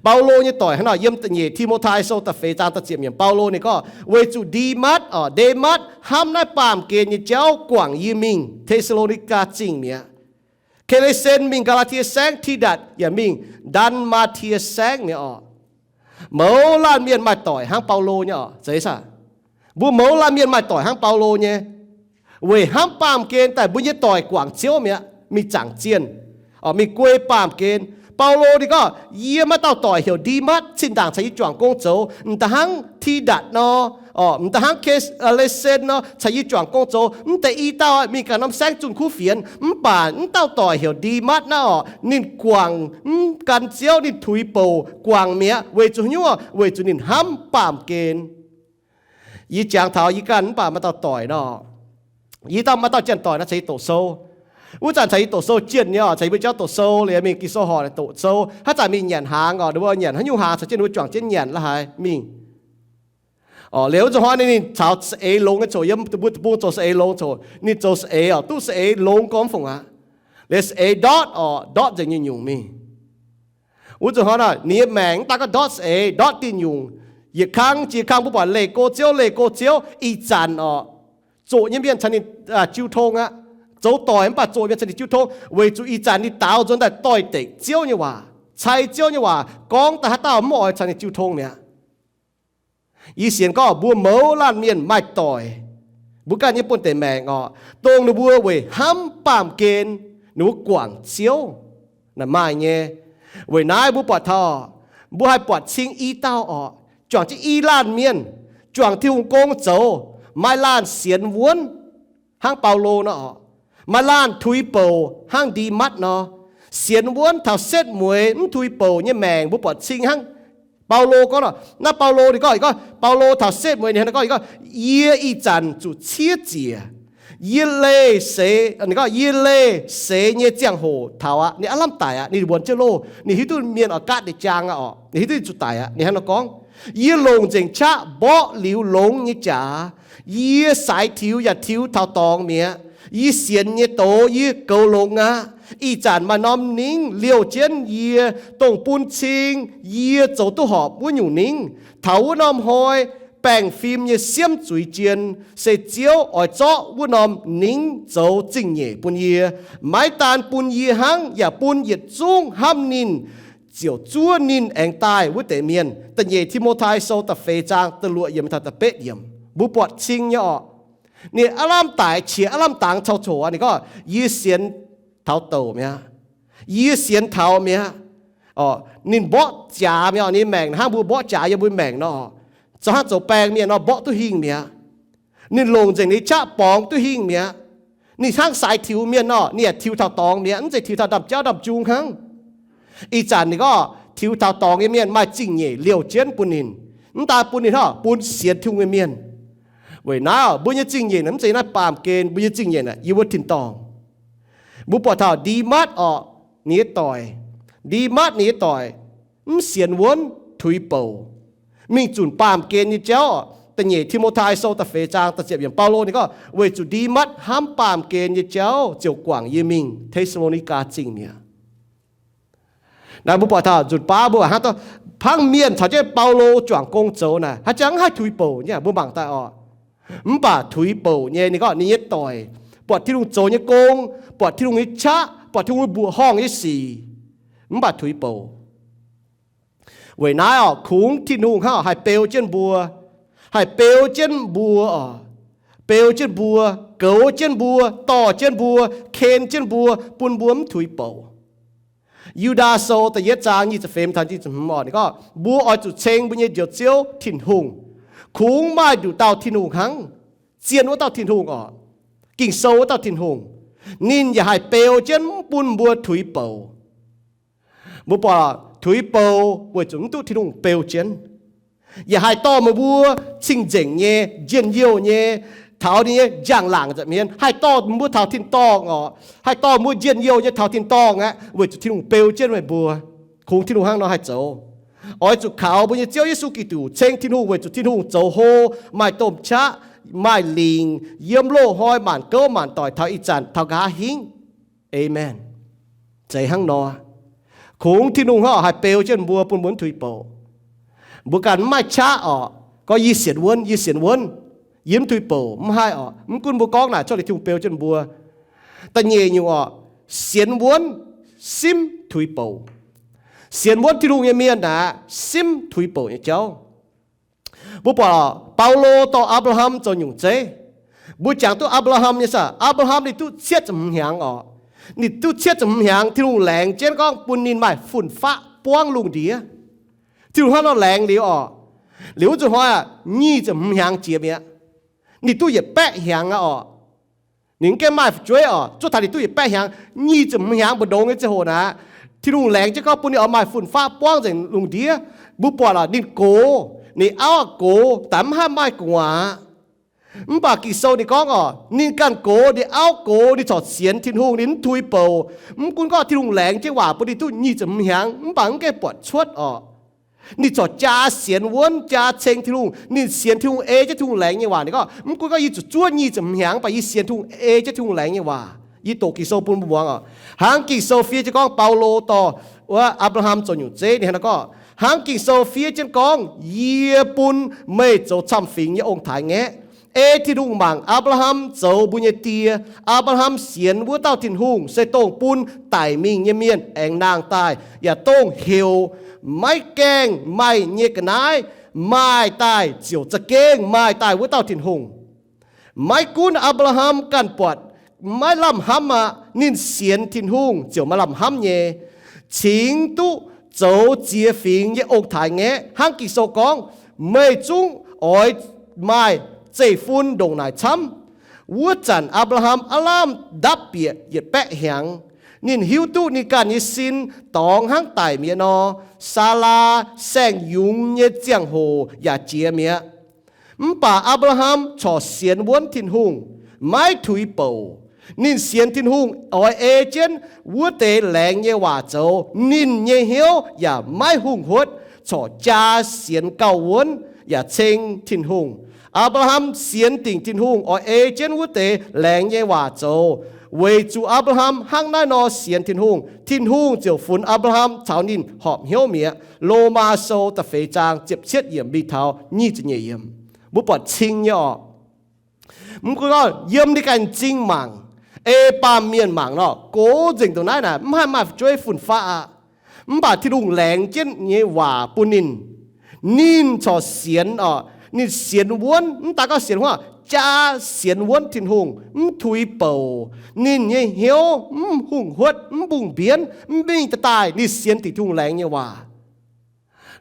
Baulo nyei doic hnangv nor, yiem da'nyeic Ti^mo^tai Sou da'feix zaang da'ziepc yiemc, Baulo ninh gorngv, weic zuqc Ndematv orqc, Ndematv hnamv naaiv baamh gen nyei jauv guangc yie mingh Te^saa^lo^ni^gaa Zingh mi'aqv. Ke^le^sen mingh Gaa^laa^tie Saengv, Tidatc yaac mingh Ndan^maa^tie Saengv mi'aqv orqc. Mouz laanh mienh maaih doic hnangv Baulo nyei orqc, zeiz saah? Mbuo mouz laanh mienh maaih doic hnangv Baulo nyei, weic hnamv baamh gen daaih mbuo nyei doic guangc Ziouv mi'aqv, mingh zaangc zienh, mingh guei baamh gen. Baulo ninh gorngv, yie maaih dauh doic heuc Ndematv, zinh ndaangc caux yie juangc gong zoux, m'daaih hnangv Tidatc nor, m'daaih hnangv Ke^le^sen nor, caux yie juangc gong zoux. Mv deix i dauh mingh ganh norm saengv zunh kuv fienx. Mv baac m'dauh doic heuc Ndematv naaiv orqc, ninh guangc mv gan Ziouv, ninh tuix bouc guangc mi'aqv. Weic zuqc haaix nyungc? Weic zuqc ninh hnamv baamh gen. Yie jangx taux yie ganh mv baac maaih dauh doic nor, yie dauh maaih dauh janx-doic nor caux yie doqc sou. Wuov zanc caux yie doqc sou jienh nyei orqc, caux yie mbuo jauv doqc sou, liuz mingh Ging-Sou horqc doqc sou. Haaix zanc mingh nyanc hnaangx orqc, ninh mbuo nyanc haaix nyungc hnaangx caux jienv ninh mbuo juangc jienv nyanc la'haaix mingh. Orqc, liuz wuov zuqc hnoi ninh caux saeng-eix longx nyei coc, yiem mbuo deic-bung zoux saeng-eix longx coc, ninh zoux saeng-eix orqc, duqv saeng-eix longx gormx fongc aqv. Liuz saeng-eix ndortv orqc, ndortv nzengc nyungc-nyungc mingh. Wuov zuqc hnoi naaic ninh nyei maengc mv daan gorngv ndortv saeng-eix, ndortv diuh nyungc. Yietc kang jiex kang mbuo buatc leih go Ziouv, leih go Ziouv, ih zanc orqc, zoqc nyei mienh caux ninh jiu tong aqv. Zoux doic mv baac zoqc mienh caux ninh jiu tong, weic zuqc ih zanc ninh daaux nzuonx daaih doix-dekc Ziouv nyei waac, cai Ziouv nyei waac, gorngv daaih haaix dauh mv oix caux ninh jiu tong mi'aqv. Yie sienx gorngv mbuo mouz laanh mienh maaih doic, mbuo ganh nyei buonv-deic maengc orqc, dongh ninh mbuo weic hnamv baamh gen, ninh mbuo guangc Ziouv. Naaic maaih nyei. Weic naaiv mbuo buatc taux, mbuo haih buatc cing i dauh orqc, juangc jienv i laanh mienh, juangc Tin-Hungh gong zoux, maaih laanh sienx wuonv hnangv Baulo nor orqc, maaih laanh tuix bouc hnangv Ndimatv nor. Sienx wuonv taux setv mueiz mv tuix bouc nyei maengc, mbuo buatc cing hnangv Baulo gorngv nor. Naaiv Baulo ninh gorngv, gorngv Baulo taux setv mueiz ninh hnangv naaiv gorngv, ninh gorngv, Yie ih zanc zuqc ciev ziec. Yie leih seix, ninh gorngv, yie leih seix nyei ziangh hoc taux aqv. Ninh aav lamh daic aqv. Ninh wuonx jienv loh, ninh hiuv duqv mienh oix gaatv ninh jaang aqv orqc. Ninh hiuv duqv ninh zuqc daic aqv. Ninh hnangv nor gorngv, Yie longc nzengc qaqv mborqv liuz longx nyei jaax. Yie saaix tiux yaac tiux taux dorngx mi'aqv. Yie sienx nyei doz yie goux longx aqv. Ih zanc maaih norm ningv liouh jienv yie, dongh bun cing yie zoux duqv horpc wuov nyungc ningv. Taux wuov norm hnoi, baengh fim nyei siemv zuiz jien, se Ziouv oix zorqv wuov norm ningv zoux zingh nyeic bun yie, maiv daan bun yie hnangv, yaac bun yietc zungv hnamv ninh ziouc zuov ninh aengx daaih wuov deix mienh. Da'nyeic Ti^mo^tai Sou da'feix zaang da'luoqc yiemc taux da'betv yiemc. Mbuo buatc cing nyei orqc. Ninh aav lamh daic qiex aav lamh dangx cau coc aqv. Ninh gorngv, Yie sienx taux douc mi'aqv. Yie sienx taux mi'aqv. Ninh mborqv jaax mi'aqv. Ninh maengc hnangv mbuo mborqv jaax yiem mbuo maengc nor, zoux hnangv zoux baeng mienh nor mborqv duqv hingh mi'aqv. Ninh longc nzengc ninh qaqv borngz duqv hingh mi'aqv. Ninh hnangv saaix tiux mienh nor, ninh yaac tiux taux dorngx mi'aqv, mv zeiz tiux taux ndaamv-jauv ndaamv-njung hnangv. Ih zanc ninh gorngv tiux taux dorngx nyei mienh maaih zingh nyeic liouh jienv bun ninh. Mv daan bun ninh hnangv, bun sienx Tin-Hungh nyei mienh. Weic naaiv mbuo nyei zingh nyeic naaic mv zeiz naaiv baamh gen, mbuo nyei zingh nyeic naaic yiem wuov tin-dorngh. Mbuo buatc taux Ndimatv orqc, ninh nyei doic, Ndimatv ninh nyei doic mv sienx wuonv, tuix bouc, mingh zunc baamh gen nyei jauv. Da'nyeic Ti^mo^tai Sou da'feix zaang da'ziepc yiemc, Baulo ninh gorngv, Weic zuqc Ndimatv hnamv baamh gen nyei jauv ziouc guangc yie mingh Te^saa^lo^ni^gaa Zingh mi'aqv. Naaiv mbuo buatc taux nzunc baav mbuo hnangv, hnangv mienh caux jienv Baulo juangc gong zoux naaic, haaix jangx haih tuix bouc nyei, mbuo mangc daaih orqc. Mv baac tuix bouc nyei, ninh gorngv ninh nyei doic buatc Tin-Hungh zoux nyei gong, buatc Tin-Hungh nyei qaqv, buatc Tin-Hungh nyei mbuoqc horngh nyei sic, mv baac tuix bouc. Weic naaiv orqc, kungx Tin-Hungh hnangv haih beu jienv mbuo, haih beu jienv mbuo orqc, beu jienv mbuo, goux jienv mbuo, dorh jienv mbuo, ken jienv mbuo, bun mbuo mv tuix bouc. Yu^ndaa Sou da'yietv zaang nyic ziepc feix taux nyic ziepc hmz orqc, ninh gorngv mbuo oix zuqc ceng mbuo nyei Njoux Ziouv Tin-Hungh. Kungx maaih nduqc dauh Tin-Hungh hnangv, zien wuov dauh Tin-Hungh orqc, Ging-Sou wuov dauh Tin-Hungh. Ninh yaac haih beu jienv mv bun mbuo tuix bouc. Mbuo buatc tuix bouc weic zuqc mv duqv Tin-Hungh beu jienv. Yaac haih dorh meih mbuo cing-nzengc nyei, njien-youh nyei, taux ninh nyei njang-laangc nza'hmien, haih dorh mbuo taux tin-dorngh orqc, haih dorh mbuo njien-youh nyei taux tin-dorngh aqv, weic zuqc Tin-Hungh beu jienv meih mbuo. Kungx Tin-Hungh hnangv nor haih zoux. Oix zuqc kaux mbuo nyei Ziouv Yesu Giduc, ceng Tin-Hungh weic zuqc Tin-Hungh zoux hlo, maaih domh qaqv, maaih lingc, yiem loz-hnoi maanc gouv maanc doic taux ih zanc taux nqa'haav hingv. Aamen. Zeiz hnangv nor. Kungx Tin-Hungh hnangv haih beu jienv mbuo bun mbuo mv tuix bouc. Mbuo ganh mv maaih qaqv orqc, gorngv yie sienx wuonv, yie sienx wuonv, yie mv tuix bouc, mv haih orqc. Mv gunv mbuo gorngv naaic, cuotv liuz Tin-Hungh beu jienv mbuo. Da'nyeic nyungc orqc, sienx wuonv simv tuix bouc. Sienx wuonv Tin-Hungh nyei mienh aeqv, simv tuix bouc nyei jauv. Mbuo buatc Baulo dorh Apc^laa^ham zoux nyungc zeiv. Mbuo jangx duqv Apc^laa^ham nyei saah? Apc^laa^ham ninh duqv cietv ziepc hmz hnyangx orqc. Ninh duqv cietv ziepc hmz hnyangx, Tin-Hungh laengz jienv gorngv bun ninh maaih fun-faqv buangv lungh ndiev. Tin-Hungh hnangv nor laengz liuz orqc, liuz wuov nzunc hnoi aqv, nyic ziepc hmz hnyangx jiex mi'aqv. Ninh duqv yietc baeqv hnyangx aqv orqc. Ninh mv gaengh maaih fu'jueiv orqc, zuov taux ninh duqv yietc baeqv hnyangx, nyic ziepc hmz hnyangx mbu'ndongx nyei ziangh hoc naaic, Tin-Hungh laengz jienv gorngv bun ninh oix maaih fun-faqv buangv nzengc lungh ndiev. Mbuo buatc orqc, ninh gox, ninh auv gox, daaih mv haih maaih gu'nguaaz. Mv baac Ging-Sou ninh gorngv orqc, ninh ganh gox, ninh auv gox, ninh corc sienx Tin-Hungh, ninh mv tuix bouc. Mv gunv gorngv Tin-Hungh laengz jienv waac bun ninh duqv nyic ziepc hmz hnyangx, mv baac mv gaengh buatc cuotv orqc. Ninh corc jaa sienx wuonv, jaa ceng Tin-Hungh. Ninh sienx Tin-Hungh, ei jienv Tin-Hungh laengz nyei waac. Ninh gorngv, mv gunv gorngv yie zuqc zuov nyic ziepc hmz hnyangx, mv baac yie sienx Tin-Hungh, ei jienv Tin-Hungh laengz nyei waac. Yie doqc Ging-Sou bun mbuo muangx orqc. Hnangv Ging-Sou fiev jienv gorngv Baulo dorh wuov Apc^laa^ham zoux nyungc zeiv, ninh hnangv naaiv gorngv, hnangv Ging-Sou fiev jienv gorngv, Yie bun meih zoux camv-fingx nyei ong-taaix-ngaeqv. Ei Tin-Hungh mangc Apc^laa^ham zoux mbuo nyei die, Apc^laa^ham sienx wuov dauh Tin-Hungh, se dongh bun daic mingh nyei mienh aengx nangh daaih, yaac dongh heuc maiv gaengh maaih nyei ga'naaiv maaih daaih ziouc za'gengh maaih daaih wuov dauh Tin-Hungh. Maiv gunv Apc^laa^ham ganh buatc maiv lamh hnamv aqv, ninh sienx Tin-Hungh ziouc maaih lamh hnamv nyei, cingx duqv zoux ziex fingx nyei ong-taaix-ngaeqv, hnangv Ging-Sou gorngv, meih zungv oix maaih zeiv-fun ndongc naaic camv. Wuov zanc Apc^laa^ham aav lamh ndapv bieqc yietc baeqv hnyangx. Ninh hiuv duqv ninh ganh nyei sin dorngx hnangv daic mi'aqv nor, Saalaa saeng-yungz nyei ziangh hoc yaac jiex mi'aqv. Mv baac Apc^laa^ham corc sienx wuonv Tin-Hungh, maiv tuix bouc. Ninh sienx Tin-Hungh oix ei jienv wuov deix laengz nyei waac zoux, ninh nyei hnyouv yaac maiv hungh huotv, corc jaa sienx gauh wuonv yaac ceng Tin-Hungh. Apc^laa^ham sienx dingc Tin-Hungh oix ei jienv wuov deix laengz nyei waac zoux. Weic zuqc Apc^laa^ham hnangv naaiv nor sienx Tin-Hungh, Tin-Hungh ziouc funx Apc^laa^ham caux ninh horpc hnyouv mi'aqv. Lomaa Sou da'feix zaang ziepc cietv yiemc mingh taux nyic ziepc nyeic yiemc. Mbuo buatc cing nyei orqc. Mv gunv gorngv yiem ninh ganh m'zing mangc, ei baamh mienh mangc nor, gox nzengc ndongc naaiv naaic mv haih maaih fu'jueiv fun-faqv aqv. Mv baac Tin-Hungh laengz jienv nyei waac bun ninh. Ninh corc sienx orqc, ninh sienx wuonv, mv daaih gorngv sienx wuonv, jaa sienx wuonv Tin-Hungh, mv tuix bouc. Ninh nyei hnyouv mv hungh huotv, mv mbungh mbienv, mv mingh daaih daaih. Ninh sienx dingc Tin-Hungh laengz nyei waac.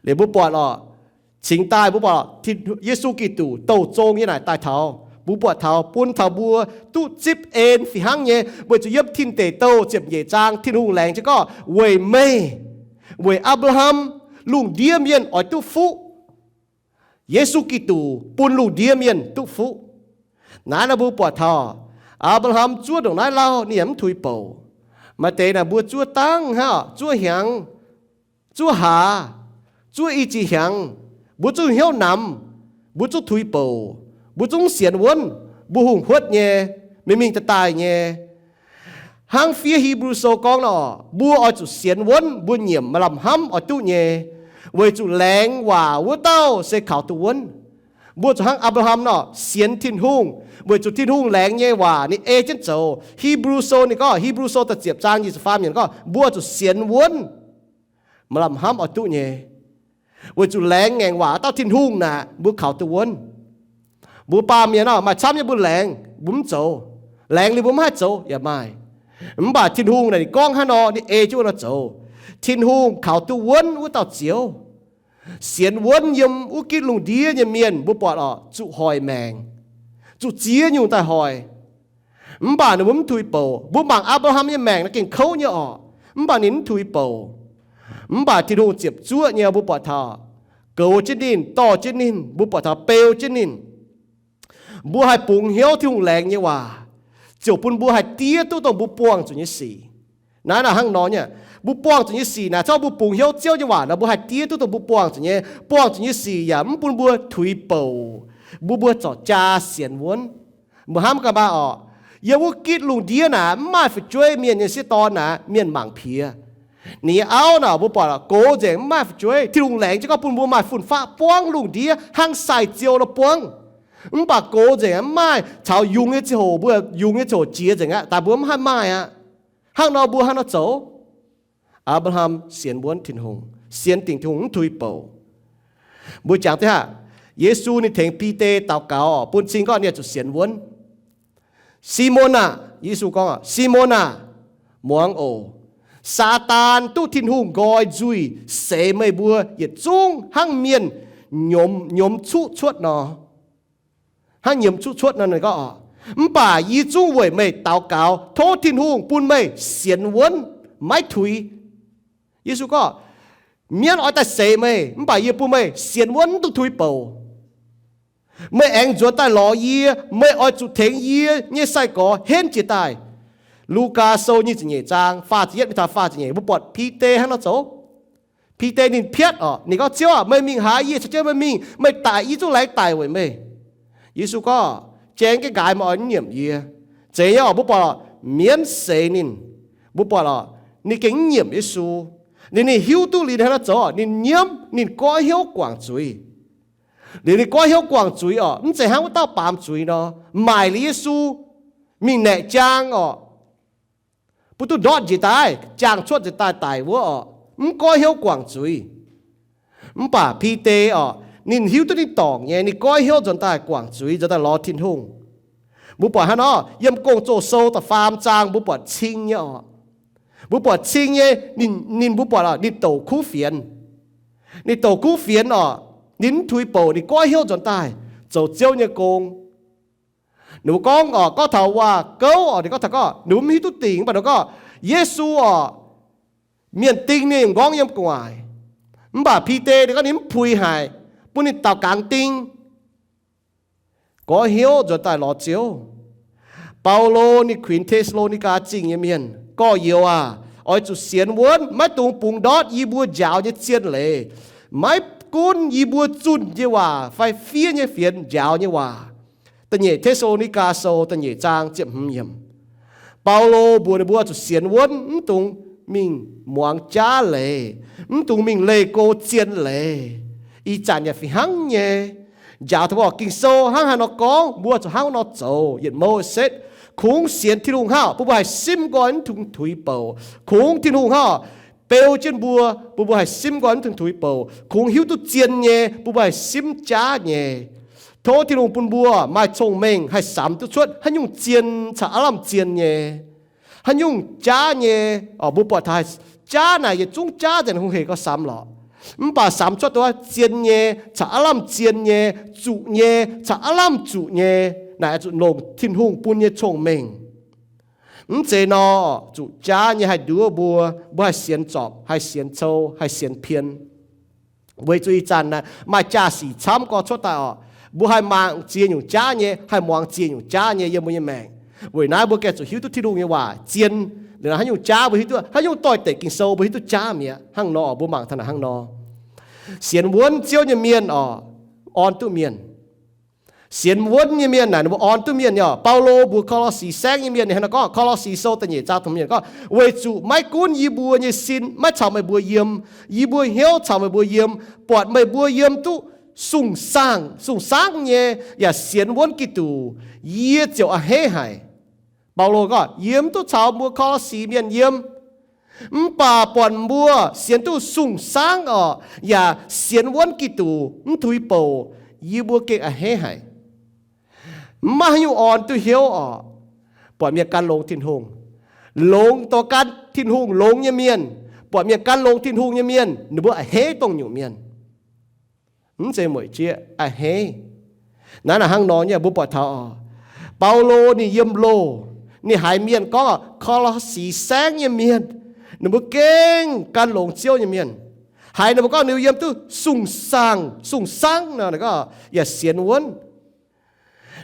Liuz mbuo buatc orqc, cingx daaih mbuo buatc Yesu Giduc douh zong nyei naaic daaih taux, mbuo buatc taux bun taux mbuo duqv zipv en fih hnangv nyei, weic zuqc yiem Tin Deic Douh ziepc nyeic zaang Tin-Hungh laengz jienv gorngv, weic meih, weic Apc^laa^ham, lungh ndiev mienh oix duqv fuqv. Yesu Giduc bun lungh ndiev mienh duqv fuqv. Naaiv nor mbuo buatc taux Apc^laa^ham zuov ndongc naaiv lauh ninh yaac mv tuix bouc. Maaih deix naaic mbuo zuov dangv hnangv, zuov hnyangx, zuov hlaax, zuov i ziex hnyangx, mbuo zungv hnyouv namx, mbuo zungv tuix bouc, mbuo zungv mv sienx wuonv, mbuo hungh huotv nyei, mingh mingh daaih daaih nyei. Hnangv fiev Hipv^lu Sou gorngv nor, mbuo oix zuqc sienx wuonv mbuo nyiemc maaih lamh hnamv oix duqv nyei, weic zuqc laengz waac wuov dauh se kaux duqv wuonv. Mbuo zuqc hnangv Apc^laa^ham nor sienx Tin-Hungh, weic zuqc Tin-Hungh laengz nyei waac ninh ei jienv zoux. Hipv^lu Sou ninh gorngv, Hipv^lu Sou da'ziepc zaang nyic ziepc faam yiemc gorngv, mbuo zuqc sienx wuonv maaih lamh hnamv oix duqv nyei, weic zuqc laengz ngaengc waac wuov dauh Tin-Hungh naaic mbuo kaux duqv wuonv. Mbuo baamh mienh nor maaih camv nyei mbuo laengz mbuo mv zoux, laengz liuz mbuo mv haih zoux yaac maaih. Mv baac Tin-Hungh naaic ninh gorngv hnangv nor, ninh ei jienv wuov nor zoux. Tin-Hungh kaux duqv wuonv wuov dauh Ziouv. Sienx wuonv yiem wuov gitv lungh ndiev nyei mienh mbuo buatc orqc, zuqc hoic maengc, zuqc ziex nyungc daaih hoic. Mv baac ninh mbuo mv tuix bouc. Mbuo mangc Apc^laa^ham nyei maengc naaiv gengh kouv nyei orqc, mv baac ninh mv tuix bouc. Mv baac Tin-Hungh ziepc zuoqv nyei mbuo buatc taux, goux jienv ninh, dorh jienv ninh, mbuo buatc taux beu jienv ninh. Mbuo haih bungx hnyouv Tin-Hungh laengz nyei waac, ziouc bun mbuo haih diev duqv dongh mbuo buangh zuqc nyei sic. Naaiv naaic hnangv nor nyei, mbuo buangh zuqc nyei sic naaic, corc mbuo bungx hnyouv Ziouv nyei waac nor, mbuo haih diev duqv dongh mbuo buangh zuqc nyei, buangh zuqc nyei sic yaac mv bun mbuo tuix bouc, mbuo mbuo zorc jaa sienx wuonv. Mbuo hnamv gaax maah orqc, yiem wuov gitv lungh ndiev naaic mv maaih fu'jueiv mienh nyei sieqv dorn naaic mienh mangc piex. Ninh nyei auv naaic mbuo buatc gox nzengc mv maaih fu'jueiv. Tin-Hungh laengz jienv gorngv bun mbuo maaih fun-faqv buangv lungh ndiev hnangv sai-ziou nor buangv. Mv baac gox nzengc mv maaih, caux yungz nyei ziangh hoc mbuo yungz nyei ziangh hoc jiex nzengc aqv, daaih mbuo mv haih maaih aqv. Hnangv nor mbuo hnangv nor zoux. Apc^laa^ham sienx wuonv Tin-Hungh, sienx dingc Tin-Hungh mv tuix bouc. Mbuo jangx deix aqv, Yesu ninh tengx Bide daux gaux bun cing gorngv ninh zuqc sienx wuonv. Simon aah, Yesu gorngv, Simon aah, muangx oc. Saadaan duqv Tin-Hungh nqoi nzuih seix meih mbuo yietc zungv hnangv mienh nyiemz, nyiemz cuqv cuotv nor. Hnangv nyiemz cuqv cuotv nor, ninh gorngv, mv baac yie zungv weic meih daux gaux, tov Tin-Hungh bun meih sienx wuonv, maiv tuix. Yesu gorngv, mienv oix daaih seix meih, mv baac yie bun meih sienx wuonv, mv dungx tuix bouc. Meih aengx nzuonx daaih lorz yie, meih oix zuqc tengx yie nyei sai-gorx henv jiez daaih. Lugaa Sou nyic ziepc nyeic zaang faah ziepc yietv mingh taux faah ziepc nyeic, mbuo buatc Bide hnangv nor zoux. Bide ninh piatv orqc, ninh gorngv, Ziouv aah, meih mingh haaix, yie caux jienv meih mingh. Meih daic, yie zungv laengz daic weic meih. Yesu gorngv, Jang jienv nqaaix, meih oix mv nyiemc yie. Zeiz nyei orqc, mbuo buatc lorqc, mienv seix ninh, mbuo buatc lorqc, ninh gengh mv nyiemc Yesu. Liuz ninh hiuv duqv liuz ninh hnangv nor zoux, ninh nyiemv, ninh goiv hnyouv guangc zuiz. Liuz ninh goiv hnyouv guangc zuiz orqc, mv zeiz hnangv wuov dauh baamz zuiz nor, maaic liuz Yesu mingh naeqc jaang orqc, bun duqv ndortv njiec daaih, jaang cuotv njiec daaih daic wuov orqc, mv goiv hnyouv guangc zuiz. Mv baac Bide orqc, Ninh hiuv duqv ninh dorngc nyei, ninh goiv hnyouv nzuonx daaih guangc zuiz, nzuonx daaih lorz Tin-Hungh. Mbuo buatc hnangv nor, yiem Gong-Zoh sou da'faam zaang mbuo buatc cing nyei orqc. Mbuo buatc cing nyei, ninh, ninh mbuo buatc orqc, ninh douc kuv fienx. Ninh douc kuv fienx orqc, ninh mv tuix bouc, ninh goiv hnyouv nzuonx daaih zoux Ziouv nyei gong. Ninh mbuo gorngv orqc, gorngv taux waac-gouv orqc, ninh gorngv taux gorngv ninh mv hiuv duqv dingc, mv baac ninh gorngv Yesu orqc, mienh ding ninh nqorngv yiem gu'nguaaic. Mv baac Bide ninh gorngv ninh mv puix haic, bun ninh daaux gangx ding, goiv hnyouv nzuonx daaih lorz Ziouv. Baulo ninh kuinx Te^saa^lo^ni^gaa Zingh nyei mienh, Gorx-youz aac, oix zuqc sienx wuonv, maiv dungx bungx ndortv yie mbuo njaaux nyei zien leiz, maiv gunv yie mbuo zunh nyei waac fai fiev nyei fienx njaaux nyei waac. Da'nyeic Te^saa^lo^ni^gaa sou da'nyeic zaang ziepc hmz yiemc. Baulo mbuox ninh mbuo zuqc sienx wuonv, mv dungx mingh muangx jaav leiz, mv dungx mingh leih go zien leiz. Ih zanc yaac fih hnangv nyei. Njaaux taux mbuo Ging-Sou hnangv haaix nor gorngv, mbuo zuqc hnangv nor zoux yietc mouc setv. Kungx sienx Tin-Hungh hnangv, bun mbuo haih simv nqoi mv dungx tuix bouc. Kungx Tin-Hungh hnangv beu jienv mbuo, bun mbuo haih simv nqoi mv dungx tuix bouc. Kungx hiuv duqv zien nyei, bun mbuo haih simv jaav nyei. Tov Tin-Hungh bun mbuo maaih cong-mengh haih samx duqv cuotv haaix nyungc zien caux aav lamh zien nyei, haaix nyungc jaav nyei. Mbuo buatc taux jaav naaic yietc zungv jaav nzengc, hungh hec gorngv samx lorqc. Mv baac samx cuotv duqv zien nyei caux aav lamh zien nyei, zuqc nyei caux aav lamh zuqc nyei, naaic zuqc longc Tin-Hungh bun nyei cong-mengh. Mv zeiz nor, zuqc jaav nyei haih nduov mbuo, mbuo haih sienx zorpc, haih sienx cou, haih sienx pien. Weic zuqc ih zanc naaic maaih jaa-sic camv gorx cuotv daaih orqc. Mbuo haih mangc ziex nyungc jaav nyei, haih muangx ziex nyungc jaav nyei yiem mbuo nyei maengc. Weic naaiv mbuo gengh zuqc hiuv duqv Tin-Hungh nyei waac zien. Liuz naaic haaix nyungc jaav mbuo hiuv duqv, haaix nyungc doix-dekc Ging-Sou mbuo hiuv duqv jaav mi'aqv. Hnangv nor mbuo mangc taux naaic hnangv nor. Sienx wuonv Ziouv nyei mienh orqc, orn duqv mienh. Sienx wuonv nyei mienh naaic ninh mbuo orn duqv mienh nyei orqc. Baulo mbuox Ko^lo^si saengv nyei mienh, ninh hnangv naaiv gorngv, Ko^lo^si sou da'nyeic zaang da'hmz yiemc gorngv, Weic zuqc maiv gunv yie mbuo nyei sin maiv caux meih mbuo yiem, yie mbuo hnyouv caux meih mbuo yiem, buatc meih mbuo yiem duqv sung-saangv, sung-saangv nyei yaac sienx wuonv Giduc, yie ziouc a'hneiv haic. Baulo gorngv, Yie mv duqv caux mbuo Ko^lo^si mienh yiem, mv baac buatc mbuo sienx duqv sung-saangv orqc, yaac sienx wuonv Giduc, mv tuix bouc, yie mbuo gengh a'hneiv haic. Mv maaih haaix nyungc orn duqv hnyouv orqc, buatc mienh gan longx Tin-Hungh. Longx dongh gan Tin-Hungh longx nyei mienh, buatc mienh gan longx Tin-Hungh nyei mienh, ninh mbuo a'hneiv dongh nyungc mienh. Mv zeiz mueic jieqv, a'hneiv. Naaiv naaic hnangv nor nyei, mbuo buatc taux orqc, Baulo ninh yiem loh, ninh haiz mienh gorngv orqc, Ko^lo^si saengv nyei mienh, ninh mbuo gengh gan longx Ziouv nyei mienh. Haiz ninh mbuo gorngv ninh mbuo yiem duqv sung-saangv, sung-saangv nor, ninh gorngv yaac sienx wuonv.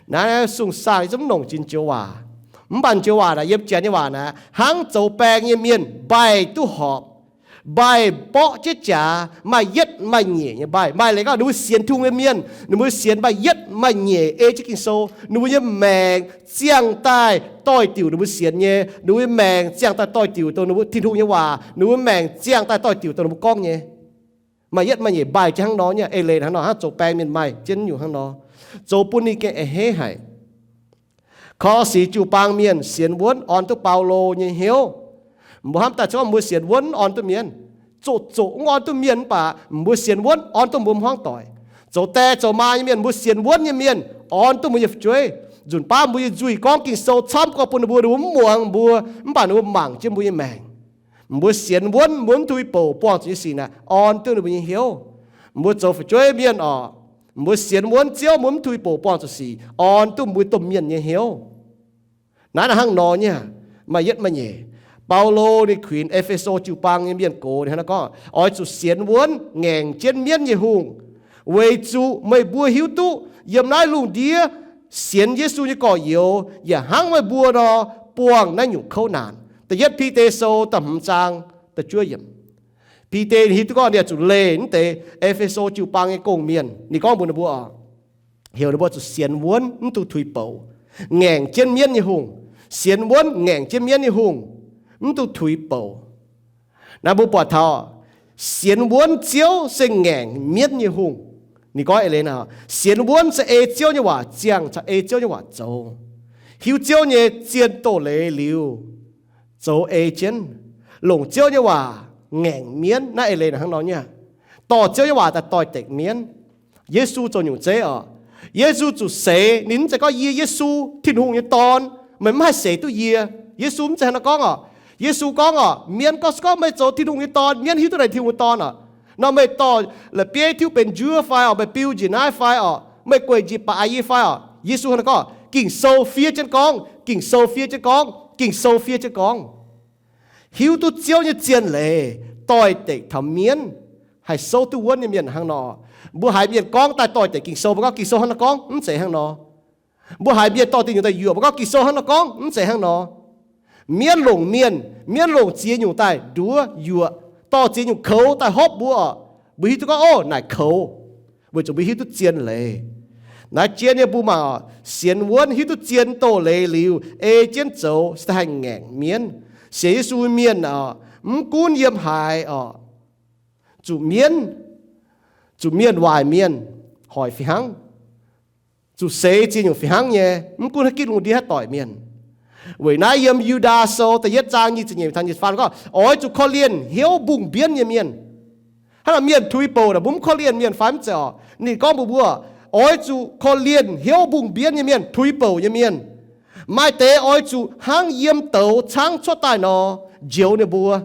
Naaiv sung-saangv yie zungv mv nongc jiex joux waac. Mv baac joux waac naaic, yiem Janx nyei waac naaic, hnangv zoux baeng nyei mienh mbaih duqv horpc, mbaih mborqv jiex jaax, maaih yietv maaih nyeic nyei mbaih. Maaih leiz gorngv ninh mbuo sienx Tin-Hungh nyei mienh, ninh mbuo sienx maaih yietv maaih nyeic ei jienv Ging-Sou. Ninh mbuo nyei maengc ziangh daaih doix-diuc ninh mbuo sienx nyei. Ninh mbuo nyei maengc ziangh daaih doix-diuc dongh ninh mbuo Tin-Hungh nyei waac. Ninh mbuo maengc ziangh daaih doix-diuc dongh ninh mbuo gorngv nyei. Maaih yietv maaih nyeic mbaih jienv hnangv nor nyei, ei leiz hnangv nor, hnangv zoux baeng mienh maaih jienv nyungc hnangv nor, zoux bun ninh gengh a'hneiv haic. Ko^lo^si jiu-baang mienh sienx wuonv orn duqv Baulo nyei hnyouv. Mbuo hnamv daaih gorngv mbuo sienx wuonv mv orn duqv mienh, zoqc zoqc mv orn duqv mienh, mv baac mbuo sienx wuonv orn duqv mbuo hmuangv doic. Zoux die zoux maa nyei mienh, mbuo sienx wuonv nyei mienh orn duqv mbuo nyei fu'jueiv. Nzunc baav mbuo nyei nzuih gorngv Ging-Sou camv gorx bun ninh mbuo, ninh mbuo mv muangx mbuo, mv baac ninh mbuo mangc jienv mbuo nyei maengc. Mbuo sienx wuonv, mbuo mv tuix bouc buangh zuqc nyei sic naaic orn duqv ninh mbuo nyei hnyouv. Mbuo zoux fu'jueiv mienh orqc, mbuo sienx wuonv Ziouv, mbuo mv tuix bouc buangh zuqc sic orn duqv mbuo domh mienh nyei hnyouv. Naaiv naaic hnangv nor nyei, maaih yietv maaih nyeic. Baulo ninh kuinx E^fe^so jiu-baang nyei mienh gox ninh hnangv naaiv gorngv, Oix zuqc sienx wuonv ngaengc jienv mienv nyei hungh, weic zuqc meih mbuo hiuv duqv yiem naaiv lungh ndiev sienx Yesu nyei gorx-youz yaac hnangv meih mbuo nor buangh naaiv nyungc kouv naanc. Da'yietv Bide sou da'hmz zaang da'juov yiemc. Bide hiuv duqv gorngv ninh zuqc leih naaiv deix E^fe^so jiu-baang nyei gong-mienh. Ninh gorngv mbuox ninh mbuo oc, heuc ninh mbuo zuqc sienx wuonv mv duqv tuix bouc, ngaengc jienv mienv nyei hungh. Sienx wuonv ngaengc jienv mienv nyei hungh, mv duqv tuix bouc. Naaiv mbuo buatc taux sienx wuonv Ziouv se ngaengc mienv nyei hungh. Ninh gorngv eix leiz naaic, sienx wuonv se ei Ziouv nyei waac ziangh caux ei Ziouv nyei waac zoux. Hiuv Ziouv nyei zien doz-leiz liuz, zoux ei jienv, longc Ziouv nyei waac ngaengc mienv. Naaiv eix leiz naaic hnangv nor nyei, dorh Ziouv nyei waac daaih doix-dekc mienv. Yesu zoux nyungc zeiv oc. Yesu zuqc seix. Ninh mv zeiz gorngv, Yie Yesu, Tin-Hungh nyei Dorn, meih mv haih seix duqv yie. Yesu mv zeiz hnangv nor gorngv oc. Yesu gorngv oc, mienh gorngv, gorngv meih zoux Tin-Hungh nyei Dorn, mienh hiuv duqv naaic Tin-Hungh nyei Dorn oc, nor meih dorh la'bieiv tiuv benx njuov fai oc, meih biu njiec naaiv fai oc, meih gueic njiec baaix yie fai oc. Yesu hnangv nor gorngv, Ging-Sou fiev jienv gorngv, Ging-Sou fiev jienv gorngv, Ging-Sou fiev jienv gorngv. Hiuv duqv Ziouv nyei zien leiz doix-dekc taux mienv, haih souv duqv wuonv nyei mienh hnangv nor. Mbuo haiz mienh gorngv daaih doix-dekc Ging-Sou, mbuo gorngv, Ging-Sou hnangv nor gorngv, mv zeiz hnangv nor. Mbuo haiz mienh dorh dingc nyungc daaih yuoqc, mbuo gorngv, Ging-Sou hnangv nor gorngv, mv zeiz hnangv nor. Mienh longc mienh, mienh longc ziex nyungc daaih nduov yuoqc, dorh ziex nyungc koux daaih hopv mbuo oc. Mbuo hiuv duqv gorngv, Ov, naaic koux, weic zuqc mbuo hiuv duqv zien leiz. Naaiv jien nyei mbuo mangc oc, sienx wuonv hiuv duqv zien doz-leiz liuz, ei jienv zoux se daaih haih ngaengc mienv. Sienx Yesu mienh oc, mv gunv yiem haaix oc, zuqc mienv, zuqc mienh waaic mienh hoic fih hnangv, zuqc seix ziex nyungc fih hnangv nyei, mv gunv haaix gitv lungh ndiev haaix doic mienh. Weic naaiv yiem Yu^ndaa Sou da'yietv zaang nyic ziepc nyeic taux nyic ziepc faam gorngv, Oix zuqc korv-lienh hnyouv mbungh mbienv nyei mienh. Hnangv naaic mienh tuix bouc naaic, mbuo mv korv-lienh mienh fai mv zeiz oc? Ninh gorngv mbuox mbuo, Oix zuqc korv-lienh hnyouv mbungh mbienv nyei mienh, tuix bouc nyei mienh. Maaih deix oix zuqc hnangv yiem douz caangv cuotv daaih nor, njoux ninh mbuo.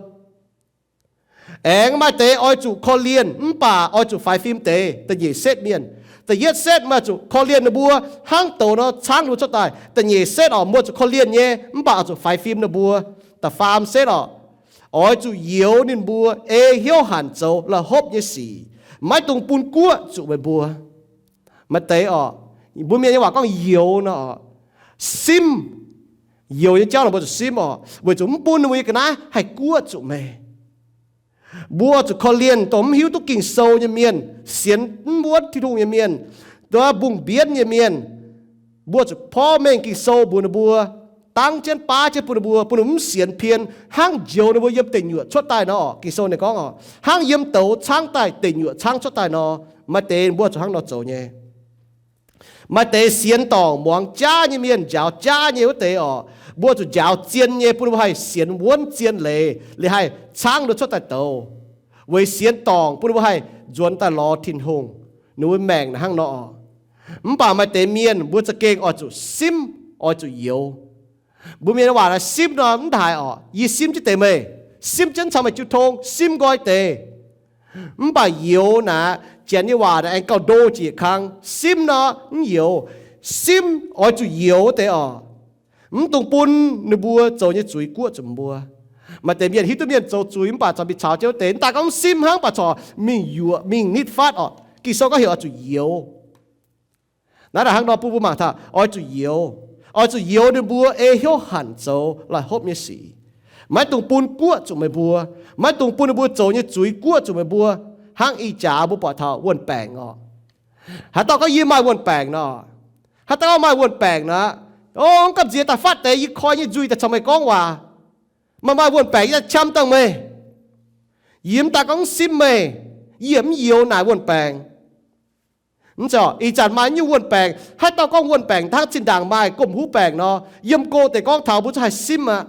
Aengx maaih deix oix zuqc korv-lienh mv baac oix zuqc faix fim deix, da'nyeic setv mienh. Da'yietv setv maaih zuqc korv-lienh ninh mbuo hnangv douz nor caangv ninh mbuo cuotv daaih. Da'nyeic setv oc, mbuo zuqc korv-lienh nyei mv baac oix zuqc faix fim ninh mbuo. Da'faam setv oc, Oix zuqc youx ninh mbuo ei hnyouv hanc zoux la'hopv nyei sic. Maiv dungx bun guoqv zuqc meih mbuo. Maaih deix oc, mbuo mienh nyei waac gorngv youx nor oc, simv. Youx nyei jauv nor mbuo zuqc simv oc, weic zuqc mv bun ninh mbuo nyei ga'naaiv haih guoqv zuqc meih. Mbuo zuqc korv-lienh dongh mv hiuv duqv Ging-Sou nyei mienh, sienx mv wuonv Tin-Hungh nyei mienh, dongh mbungh mbienv nyei mienh. Mbuo zuqc porv mengh Ging-Sou mbuox ninh mbuo, dangv jienv baav jienv bun ninh mbuo, bun ninh mbuo mv sienx pien, hnangv njoux ninh mbuo yiem deic nyuoqc cuotv daaih nor oc. Ging-Sou ninh gorngv oc, hnangv yiem douz caangv daaih, deic nyuoqc caangv cuotv daaih nor, maaih deix mbuo zuqc hnangv nor zoux nyei. Maaih deix sienx dorngc muangx jaav nyei mienh, njaaux jaav nyei wuov deix oc, mbuo zuqc njaaux zien nyei bun ninh mbuo haih sienx wuonv zien leiz, liuz haih caangv ninh mbuo cuotv daaih douz. Weic sienx dorngc bun ninh mbuo haih nzuonx daaih lorz Tin-Hungh, ninh mbuo maengc naaic hnangv nor oc. Mv baac maaih deix mienh mbuo za'gengh oix zuqc simv, oix zuqc youx. Mbuo mienh nyei waac naaic simv nor mv haaix oc, yie simv jienv deix meih, simv jienv caux meih jiu tong, simv nqoi deix. Mv baac youx naaic, Janx nyei waac naaic aengx gauh ndo jiex kang. Simv nor mv youx. Simv oix zuqc youx wuov deix oc. Mv dungx bun ninh mbuo zoux nyei zuiz guoqv zuqc mbuo. Maaih deix mienh hiuv duqv mienh zoux zuiz mv baac corc mingh caux jienv wuov deix, mv daaih gorngv mv simv hnangv, mv baac corc mingh yuoqc mingh nitv fatv oc. Ging-Sou gorngv heuc oix zuqc youx. Naaiv naaic hnangv nor bun mbuo mangc taux oix zuqc youx. Oix zuqc youx ninh mbuo ei hnyouv hanc zoux la'hopv nyei sic. Maiv dungx bun guoqv zuqc meih mbuo. Maiv dungx bun ninh mbuo zoux nyei zuiz guoqv zuqc meih mbuo. Hnangv ih jaax mbuo buatc taux wuon-baengc oc. Haaix dauh gorngv yie maaih wuon-baengc nor, haaix dauh gorngv maaih wuon-baengc nor, o, mv gamh nziex daaih fatv deix yie koi nyei nzuih daaih caux meih gorngv waac. Maaih maaih wuon-baengc yie daaih qam dangh meih. Yie mv daaih gorngv mv simv meih. Yie mv youx naaic wuon-baengc. Mv zeiz, ih zanc maaih nyungc wuon-baengc, haaix dauh gorngv wuon-baengc hnangv zinh ndaangc maaih gomh huv baengc nor, yiem go deix gorngv taux mbuo zungv haih simv aqv.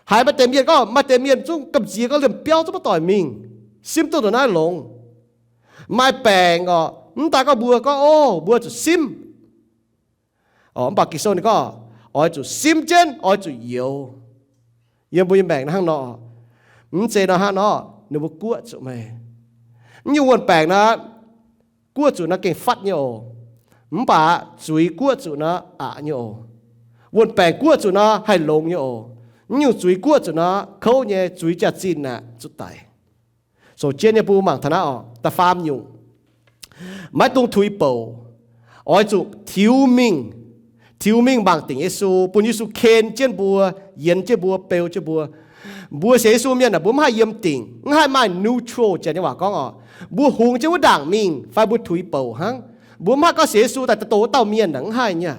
Haiz maaih deix mienh gorngv, maaih deix mienh zungv gamh nziex gorngv liemh biauv zungv maiv doic mingh, simv duqv ndongc naaiv longx. Maaih baengc oc, mv daaih gorngv mbuo gorngv, o, mbuo zuqc simv. Mv baac Ging-Sou ninh gorngv, oix zuqc simv jienv, oix zuqc youx. Yiem mbuo nyei maengc hnangv nor, mv zeiz nor hnangv nor, ninh mbuo guoqv zuqc meih. Mv nyungc wuon-baengc naaic, guoqv zuqc naaiv gengh fatv nyei oc. Mv baac zuiz guoqv zuqc naaiv aqc nyei oc. Wuon-baengc guoqv zuqc naaiv haih longx nyei oc. Mv nyungc zuiz guoqv zuqc naaiv kouv nyei, zuiz jaax-zinh aqv, zuqc daic. Sou jienv nyei bun mangc taux naaiv oc, da'faam nyungc, maiv dungx tuix bouc. Oix zuqc tiux mingh, tiux mingh mangc dingc Yesu, bun Yesu ken jienv mbuo, yienz jienv mbuo, beu jienv mbuo. Mbuo sienx Yesu mienh aah, mbuo mv haih yiem dingc, mv haih maaih neutral, janx nyei waac gorngv oc. Mbuo hungx jienv wuov ndaangc mingh fai mbuo tuix bouc hnangv. Mbuo mv haih gorngv sienx Yesu daaih daaih dongh wuov dauh mienh aah, mv haih nyei.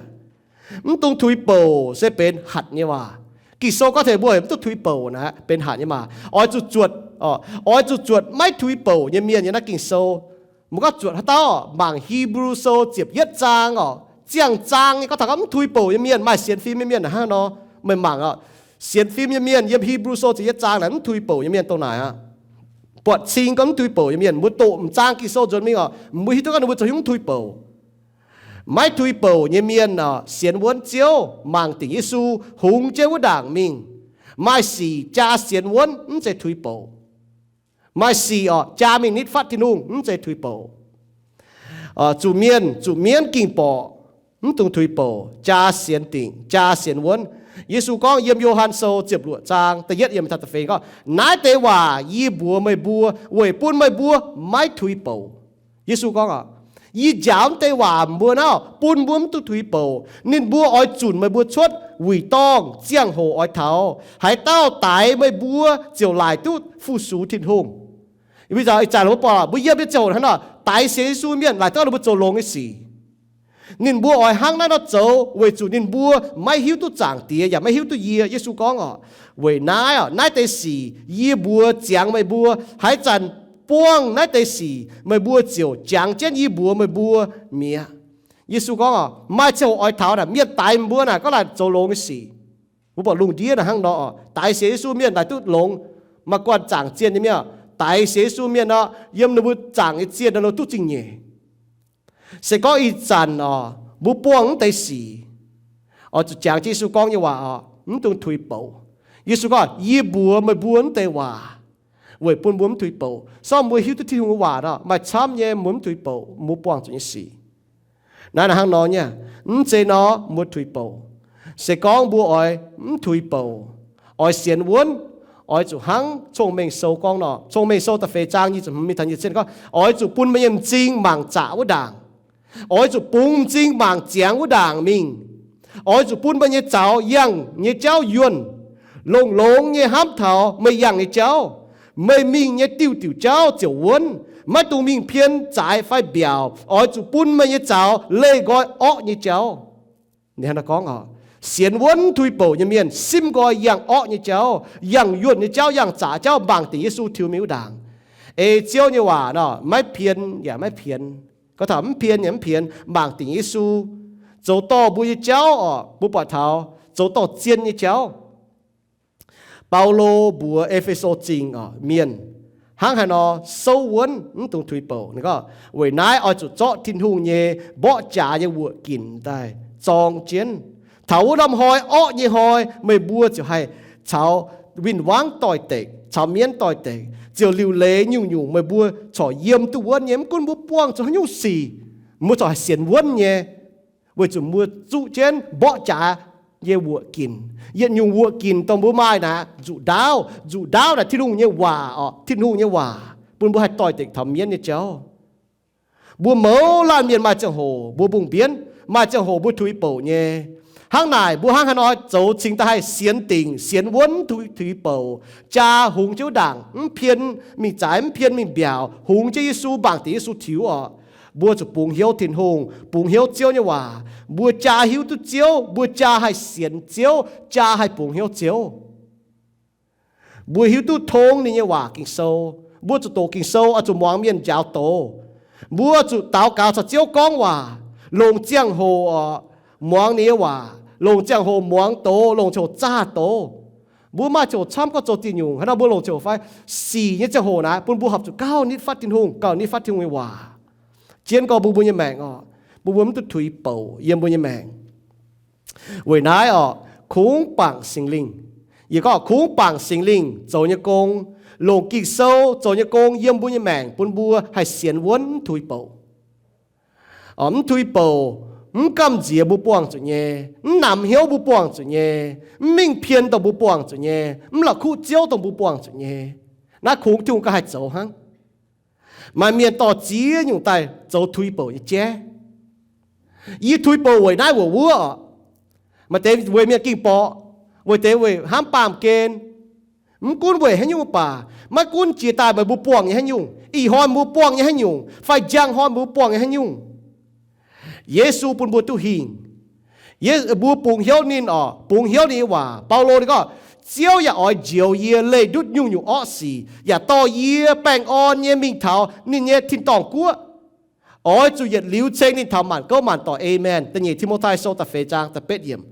Mv dungx tuix bouc se benx hatc nyei waac. Ging-Sou gorngv taux mbuo mv dungx tuix bouc naaic benx hatc nyei maah. Oix zuqc zuotc, oix zuqc zuotc maiv tuix bouc nyei mienh yiem naaiv Ging-Sou. Mbuo gorngv zuotc haaix dauh? Mangc Hipv^lu Sou ziepc yietv zaang oc, ziangh zaang nyei gorngv taux gorngv mv tuix bouc nyei mienh, maaih sienx fim nyei mienh hnangv nor. Meih mangc oc, sienx fim nyei mienh yiem Hipv^lu Sou ziepc yietv zaang naaic mv tuix bouc nyei mienh dongh naaic aqv. Buatc cing gorngv mv tuix bouc nyei mienh, mbuo doqc m'zang Ging-Sou nzuonx mingh oc, mbuo hiuv duqv gorngv ninh mbuo zoux haaix nyungc mv tuix bouc. Maiv tuix bouc nyei mienh oc, sienx wuonv Ziouv, mangc dingc Yesu, hungx jienv wuov ndaangc mingh. Maaih sic jaa sienx wuonv mv zeiz tuix bouc. Maaih sic oc, jaa mingh nitv fatv Tin-Hungh mv zeiz tuix bouc. Zuqc mienh, zuqc mienv ging borqc, mv dungx tuix bouc, jaa sienx dingc, jaa sienx wuonv. Yesu gorngv yiem Yo^han Sou ziepc luoqc zaang da'yietv yiemc taux da'feix gorngv, naaiv deix waac yie mbuox meih mbuo weic bun meih mbuo maiv tuix bouc. Yesu gorngv, yie njaaux mv deix waac mbuo naaiv bun mbuo mv dungx tuix bouc. Ninh mbuo oix zunc meih mbuo cuotv wuic dorngh, ziangh hoc oix taux. Haaix dauh daix meih mbuo ziouc laaic duqv fu-sux Tin-Hungh. Ih zanc mbuo buatc mbuo yiem nyei ziangh hoc hnangv nor, daix sienx Yesu mienh laaic duqv ninh mbuo zoux longx nyei sic. Ninh mbuo oix hnangv naaiv nor zoux weic zuqc ninh mbuo maiv hiuv duqv Zaangc Diex yaac maiv hiuv duqv yie. Yesu gorngv oc, weic naaiv oc, naaiv deix sic yie mbuox ziangx meih mbuo, haaix zanc buangh naaiv deix sic meih mbuo ziouc jangx jienv yie mbuox meih mbuo mi'aqv. Yesu gorngv oc, maaih ziangh hoc oix taux naaic, mienh daix mbuo naaic gorngv laaic zoux longx nyei sic. Mbuo buatc lungh ndiev naaic hnangv nor oc, daix sienx Yesu mienh laaic duqv longx, maaih guanh zaangc zienh nyei mienh oc, daix sienx Yesu mienh nor, yiem ninh mbuo zaangc nyei zienh nor duqv zingh nyeic. Se gorngv ih zanc oc, mbuo buangh mv deix sic, oix zuqc jangx jienv Yesu gorngv nyei waac oc, mv dungx tuix bouc. Yesu gorngv, yie mbuox meih mbuo mv deix waac weic bun mbuo mv tuix bouc. Se gorngv mbuo hiuv duqv Tin-Hungh nyei waac nor, maaih camv nyei mbuo mv tuix bouc, mbuo buangh zuqc nyei sic. Naaiv hnangv nor nyei, mv zeiz nor mbuo tuix bouc. Se gorngv mbuo oix mv tuix bouc, oix sienx wuonv, oix zuqc hnangv Cong-Mengh Sou gorngv nor, Cong-Mengh Sou da'feix zaang nyic ziepc hmz mingh taux nyic ziepc gorngv, oix zuqc bun meih nyei m'zing mangc zaqc wuov ndaangc. Oix zuqc bungx m'zing mangc ziangx wuov ndaangc mingh. Oix zuqc bun meih nyei zaux yangh nyei jauv yuonh, longx-longx nyei hnamv taux meih yangh nyei jauv. Meih mingh nyei diuh diuc jauv ziouc wuonv. Maiv dungx mingh pien, zaaix fai mbiaauc. Oix zuqc bun meih nyei zaux leih nqoi orqv nyei jauv. Ninh hnangv naaiv gorngv oc, sienx wuonv tuix-bouc nyei mienh simv nqoi yangh orqv nyei jauv, yangh yuonh nyei jauv, yangh zaqc jauv, mangc dingc Yesu tiux mingh wuov ndaangc. Ei Ziouv nyei waac nor, maiv pien yaac maiv pienx. Gorngv taux mv pien yaac mv pienx, mangc dingc Yesu zoux dorh mbuo nyei jauv oc, mbuo buatc taux zoux dorh zien nyei jauv. Baulo mbuox E^fe^so Zingh oc, mienh hnangv haaix nor souv wuonv mv dungx tuix-bouc. Ninh gorngv, weic naaiv oix zuqc zorqv Tin-Hungh nyei mborqv jaax nyei wuoqc ginc daaih zorng jienv. Taux wuov norm hnoi orqv nyei hnoi, meih mbuo ziouc haih caux win-wangv doix-dekc, caux mienv doix-dekc, ziouc liuc leiz nyungc-nyungc meih mbuo corc yiem duqv wuonv nyei. Mv gunv mbuo buangh zuqc haaix nyungc sic, mbuo corc haih sienx wuonv nyei, weic zuqc mbuo zuqv jienv mborqv jaax nyei wuoqc ginc. Yietc nyungc wuoqc ginc dongh mbuo maaih naaic, nzuqc ndaauv. Nzuqc ndaauv naaic Tin-Hungh nyei waac oc, Tin-Hungh nyei waac bun mbuo haih doix-dekc taux mienv nyei jauv. Mbuo mouz laanh mienh maaih ziangh hoc mbuo mbungh mbienv, maaih ziangh hoc mbuo tuix-bouc nyei. Hnangv naaic mbuo hnangv haaix nor zoux cingx daaih haih sienx dingc, sienx wuonv, tuix-bouc, jaa hungx jienv wuov ndaangc, mv pien mingh zaaix, mv pien mingh mbiaauc, hungx jienv Yesu, mangc dingc Yesu tiux oc. Mbuo zuqc bungx hnyouv Tin-Hungh, bungx hnyouv Ziouv nyei waac. Mbuo jaa hiuv duqv Ziouv, mbuo jaa haih sienx Ziouv, jaa haih bungx hnyouv Ziouv. Mbuo hiuv duqv tong ninh nyei waac, Ging-Sou. Mbuo zuqc doqc Ging-Sou, oix zuqc muangx mienh njaaux doz. Mbuo zuqc daux gaux caux Ziouv gorngv waac, longc ziangh hoc oc, muangx ninh nyei waac, longc ziangh hoc muangx doz, longc ziangh hoc zaah doz. Mbuo maaih ziangh hoc camv gorngv zoux diuh nyungc, hnangv nor mbuo longc ziangh hoc fai sic nyei ziangh hoc naaic bun mbuo horpc zuqc gauh nitv fatv Tin-Hungh, gauh nitv fatv Tin-Hungh nyei waac, jienv gorx mbuo, mbuo nyei maengc oc. Mbuo, mbuo mv duqv tuix-bouc yiem mbuo nyei maengc. Weic naaiv oc, kungx bangc Singx Lingh. Yie gorngv kungx bangc Singx Lingh zoux nyei gong, longc Ging-Sou zoux nyei gong yiem mbuo nyei maengc bun mbuo haih sienx wuonv, mv tuix-bouc. Mv tuix-bouc, mv gamh nziex mbuo buangh zuqc nyei, mv namx hnyouv mbuo buangh zuqc nyei, mv mingh pien dongh mbuo buangh zuqc nyei, mv la'kuqv Ziouv dongh mbuo buangh zuqc nyei. Naaiv kungx Tin-Hungh ganh haih zoux hnangv. Maaih mienh dorh ziex nyungc daaih zoux tuix-bouc nyei jaiv. Yie tuix-bouc weic naaiv weic wuov oc. Maaih deix weic mienh ging-borqc, weic deix weic hnamv baamh gen. Mv gunv weic haaix nyungc baac, maiv gunv jiex daaih meih mbuo buangh nyei haaix nyungc, ih hnoi mbuo buangh nyei haaix nyungc, fai njang hnoi mbuo buangh nyei haaix nyungc, Yesu bun mbuo duqv hingh. Mbuo bungx hnyouv ninh oc, bungx hnyouv ninh nyei waac. Baulo ninh gorngv, Ziouv yaac oix njoux yie leih ndutv nyungc-nyungc orqv sic, yaac dorh yie baengh orn nyei mingh taux ninh nyei tin-dorngh guoqv. Oix zuqc yietc liuz ceng ninh taux maanc gouv maanc doic. Aamen. Da'nyeic Ti^mo^tai Sou da'feix zaang da'betv yiemc.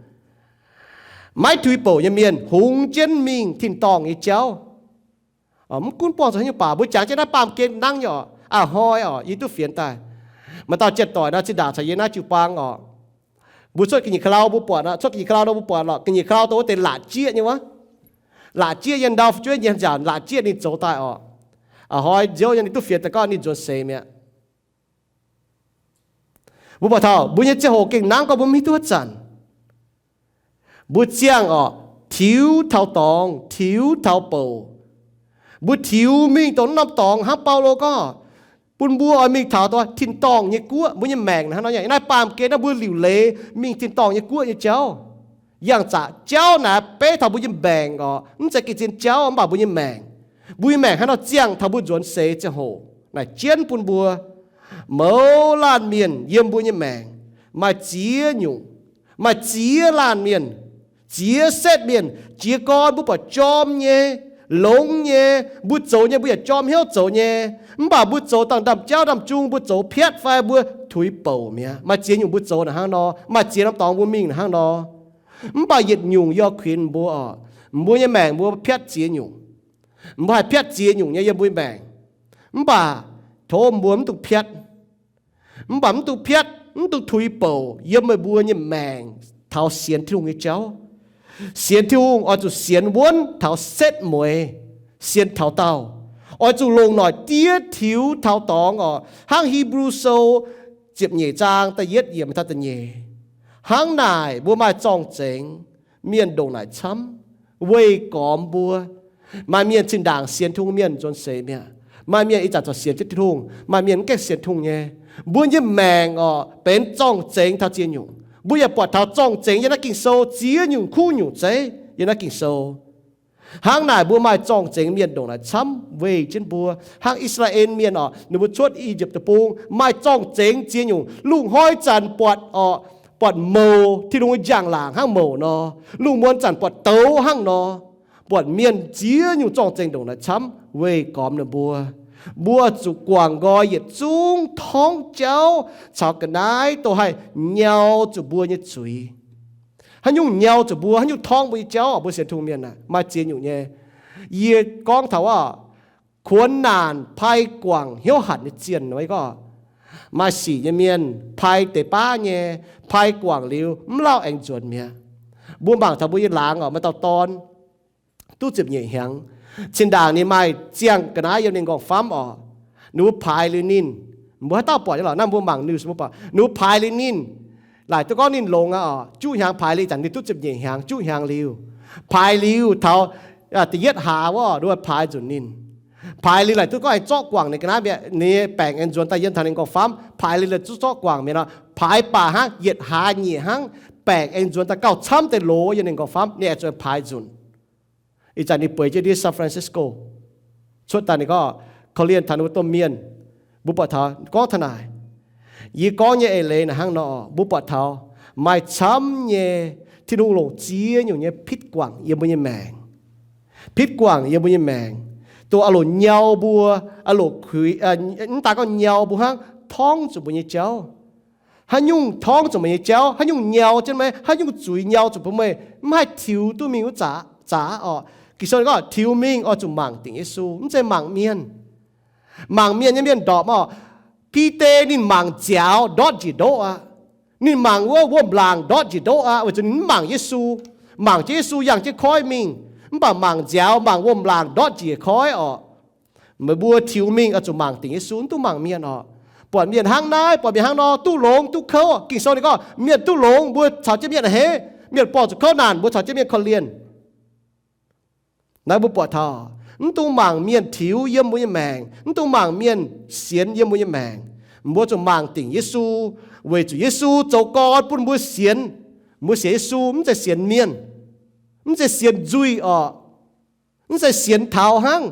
Maiv tuix-bouc nyei mienh hungx jienv mingh tin-dorngh nyei jauv. Mv gunv buangh zuqc haaix nyungc baac mbuo jangx jienv naaiv baamh gen nangv nyei oc. A'hnoi oc, yie duqv fienx daaih. Maaih dauh janx-doic nor zinh ndaangc caux yie naaiv jiu-baang oc. Mbuo cuotv ga'nyiec ka'lau mbuo buatc, cuotv ga'nyiec ka'lau nor mbuo buatc lorqc, ga'nyiec ka'lau dongh wuov deix laatc jieqv nyei wuov. Laatc jieqv nyei, ndau fu'jueiv nyei nziaauc laatc jieqv ninh zoux daaih oc. A'hnoi nziouv nyei ninh duqv fienx daaih gorngv ninh nzuonx seix mi'aqv. Mbuo buatc taux mbuo nyei ziangh hoc gengh nangv gorngv mbuo mv hiuv duqv haaix zanc. Mbuo ziangh oc, tiux taux dorngx, tiux taux bouc. Mbuo tiux mingh dongh norm dorngx hnangv Baulo gorngv, bun mbuo oix mingh taux dongh tin-dorngh nyei guoqv. Mbuo nyei maengc hnangv nor, naaiv baamh gen naaiv mbuo liuc leiz mingh tin-dorngh nyei guoqv nyei jauv. Yangh zaqc jauv naaiv beiv taux mbuo nyei maengc oc. Mv zeiz gengh zien jauv, mv baac mbuo nyei maengc, mbuo nyei maengc hnangv nor ziangh taux mbuo nzuonx seix ziangh hoc naaic jienv bun mbuo mouz laanh mienh yiem mbuo nyei maengc maaih ziex nyungc, maaih ziex laanh mienh, ziex setv mienh. Jiez gorn mbuo buatc jorm nyei, longx nyei, mbuo zoux nyei mbuo yaac jorm hnyouv zoux nyei. Mv baac mbuo zoux dangh ndaamv-jauv ndaamv-jung, mbuo zoux piatv fai mbuo tuix bouc mi'aqv. Maaih ziex nyungc mbuo zoux naaic hnangv nor, maaih ziex norm dorngx mbuo mingh naaic hnangv nor. Mv baac yietc nyungc yie kuinx mbuo oc, mbuo nyei maengc mbuo piatv ziex nyungc. Mbuo haih piatv ziex nyungc nyei yiem mbuo nyei maengc. Mv baac tov mbuo mv dungx piatv. Mv baac mv dungx piatv, mv dungx tuix bouc yiem meih mbuo nyei maengc taux sienx Tin-Hungh nyei jauv. Sienx Tin-Hungh oix zuqc sienx wuonv taux setv mueiz, sienx taux daauh. Oix zuqc longc noic diev tiux taux dorngx oc. Hnangv Hipv^lu Sou ziepc nyeic zaang da'yietv yiemc taux da'nyeic, hnangv naaic mbuo maaih zorng-zengx mienh ndongc naaic camv weih gormx mbuo. Maaih mienh zinh ndaangc sienx Tin-Hungh mienh nzuonx seix mi'aqv. Maaih mienh ih zanc corc sienx jienv Tin-Hungh, maaih mienh mv gaengh sienx Tin-Hungh nyei. Mbuo nyei maengc oc benx zorng-zengx taux ziex nyungc. Mbuo yaac buatc taux zorng-zengx yiem naaiv Ging-Sou ziex nyungc kuv nyungc zeiv yiem naaiv Ging-Sou. Hnangv naaic mbuo maaih zorng-zengx mienh ndongc naaic camv weih jienv mbuo. Hnangv I^saa^laa^en Mienh oc, ninh mbuo cuotv I^yipv Deic-Bung maaih zorng-zengx ziex nyungc. Lungh hnoi zanc buatc oc, buatc mouc, Tin-Hungh nyei njang-laangc hnangv mouc nor. Lungh muonz zanc buatc douz hnangv nor. Buatc mienh ziex nyungc zorng-zengx ndongc naaic camv weih gormx ninh mbuo. Mbuo zuqc guangc nqoi yietc zungv torngv jauv caux ga'naaiv dongh haih nyau zuqc mbuo nyei zuiz. Haaix nyungc nyau zuqc mbuo, haaix nyungc torngv mbuo nyei jauv oc? Mbuo sienx Tin-Hungh mienh aah, maaih ziex nyungc nyei. Yie gorngv taux oc, kuonx naanc pai guangc hnyouv hatc nyei zienh nor gorngv, maaih sic nyei mienh pai deix baav nyei, pai guangc liuz mv lauh aengx nzuonx mi'aqv. Mbuo mangc taux mbuo nyei laangz oc, maaih dauh dorn duqv ziepc nyeic hnyangx. Zinh ndaangc ninh maaih ziangh ga'naaiv yiem ninh nqorngv-famv oc, ninh mbuo paaix liuz ninh, mbuo haaix dauh buatc nyei lorqc, naaiv mbuo mangc news mbuo buatc ninh mbuo paaix liuz ninh, laaic duqv gorngv ninh longx aqv oc, juqv hnyangx paaix liuz, zanc ninh duqv ziepc nyeic hnyangx, juqv hnyangx liuz, paaix liuz taux da'yietv hlaax wuov, ninh mbuo paaix nzunc ninh. Paaix liuz laaic duqv gorngv aengx zorqv guangc ninh ga'naaiv mi'aqv, ninh baengc aengx nzuonx daaih yiem taux ninh nqorngv-famv. Paaix liuz laaic duqv zorqv guangc mi'aqv nor, paaix baac hnangv yietc hlaax nyeic hnangv, baengc aengx nzuonx daaih gauh camv deix loz yiem ninh nqorngv-famv, ninh aengx zuqc paaix nzunc. Ih zanc ninh bueix jienv ndiev San Francisco cuotv daaih, ninh gorngv korv-lienh taux ninh mbuo domh mienh. Mbuo buatc taux gorngv taux naaic, yie gorngv nyei eix leiz naaic hnangv nor, mbuo buatc taux maaih camv nyei Tin-Hungh longc ziex nyungc nyei pitv guangc yiem mbuo nyei maengc. Pitv guangc yiem mbuo nyei maengc, dongh oix longc nyau mbuo, oix longc kuix, mv daaih gorngv nyau mbuo hnangv, torngv zuqc mbuo nyei jauv. Haaix nyungc torngv zuqc meih nyei jauv? Haaix nyungc nyau jienv meih? Haaix nyungc zuiz nyau zuqc bun meih mv haih tiux duqv mingh wuov zaqc oc? Ging-Sou gorngv tiux mingh oix zuqc mangc dingc Yesu, mv zeiz mangc mienh. Mangc mienh nyei mienh ndorpc oc. Bide ninh mangc nziaaux ndortv njiec ndoqv aqv. Ninh mangc wuov wuom-laangc ndortv njiec ndoqv aqv, weic zuqc ninh mv mangc Yesu. Mangc jienv Yesu yangh jienv koiv mingh, mv baac mangc nziaaux, mangc wuom-laangc ndortv njiec koiv oc. Meih mbuo tiux mingh oix zuqc mangc dingc Yesu, mv dungx mangc mienh oc. Buatc mienh hnangv naaiv, buatc mienh hnangv nor, duqv longx duqv kouv. Ging-Sou ninh gorngv mienh duqv longx, mbuo caux jienv mienh a'hneiv. Mienh buangh zuqc kouv naanc, mbuo caux jienv mienh korv-lienh. Naaiv mbuo buatc taux mv dungx mangc mienh tiux yiem mbuo nyei maengc, mv dungx mangc mienh sienx yiem mbuo nyei maengc. Mbuo zuqc mangc dingc Yesu, weic zuqc Yesu zoux gorn bun mbuo sienx. Mbuo sienx Yesu mv zeiz sienx mienh, mv zeiz sienx nzuih oc, mv zeiz sienx taux hnangv.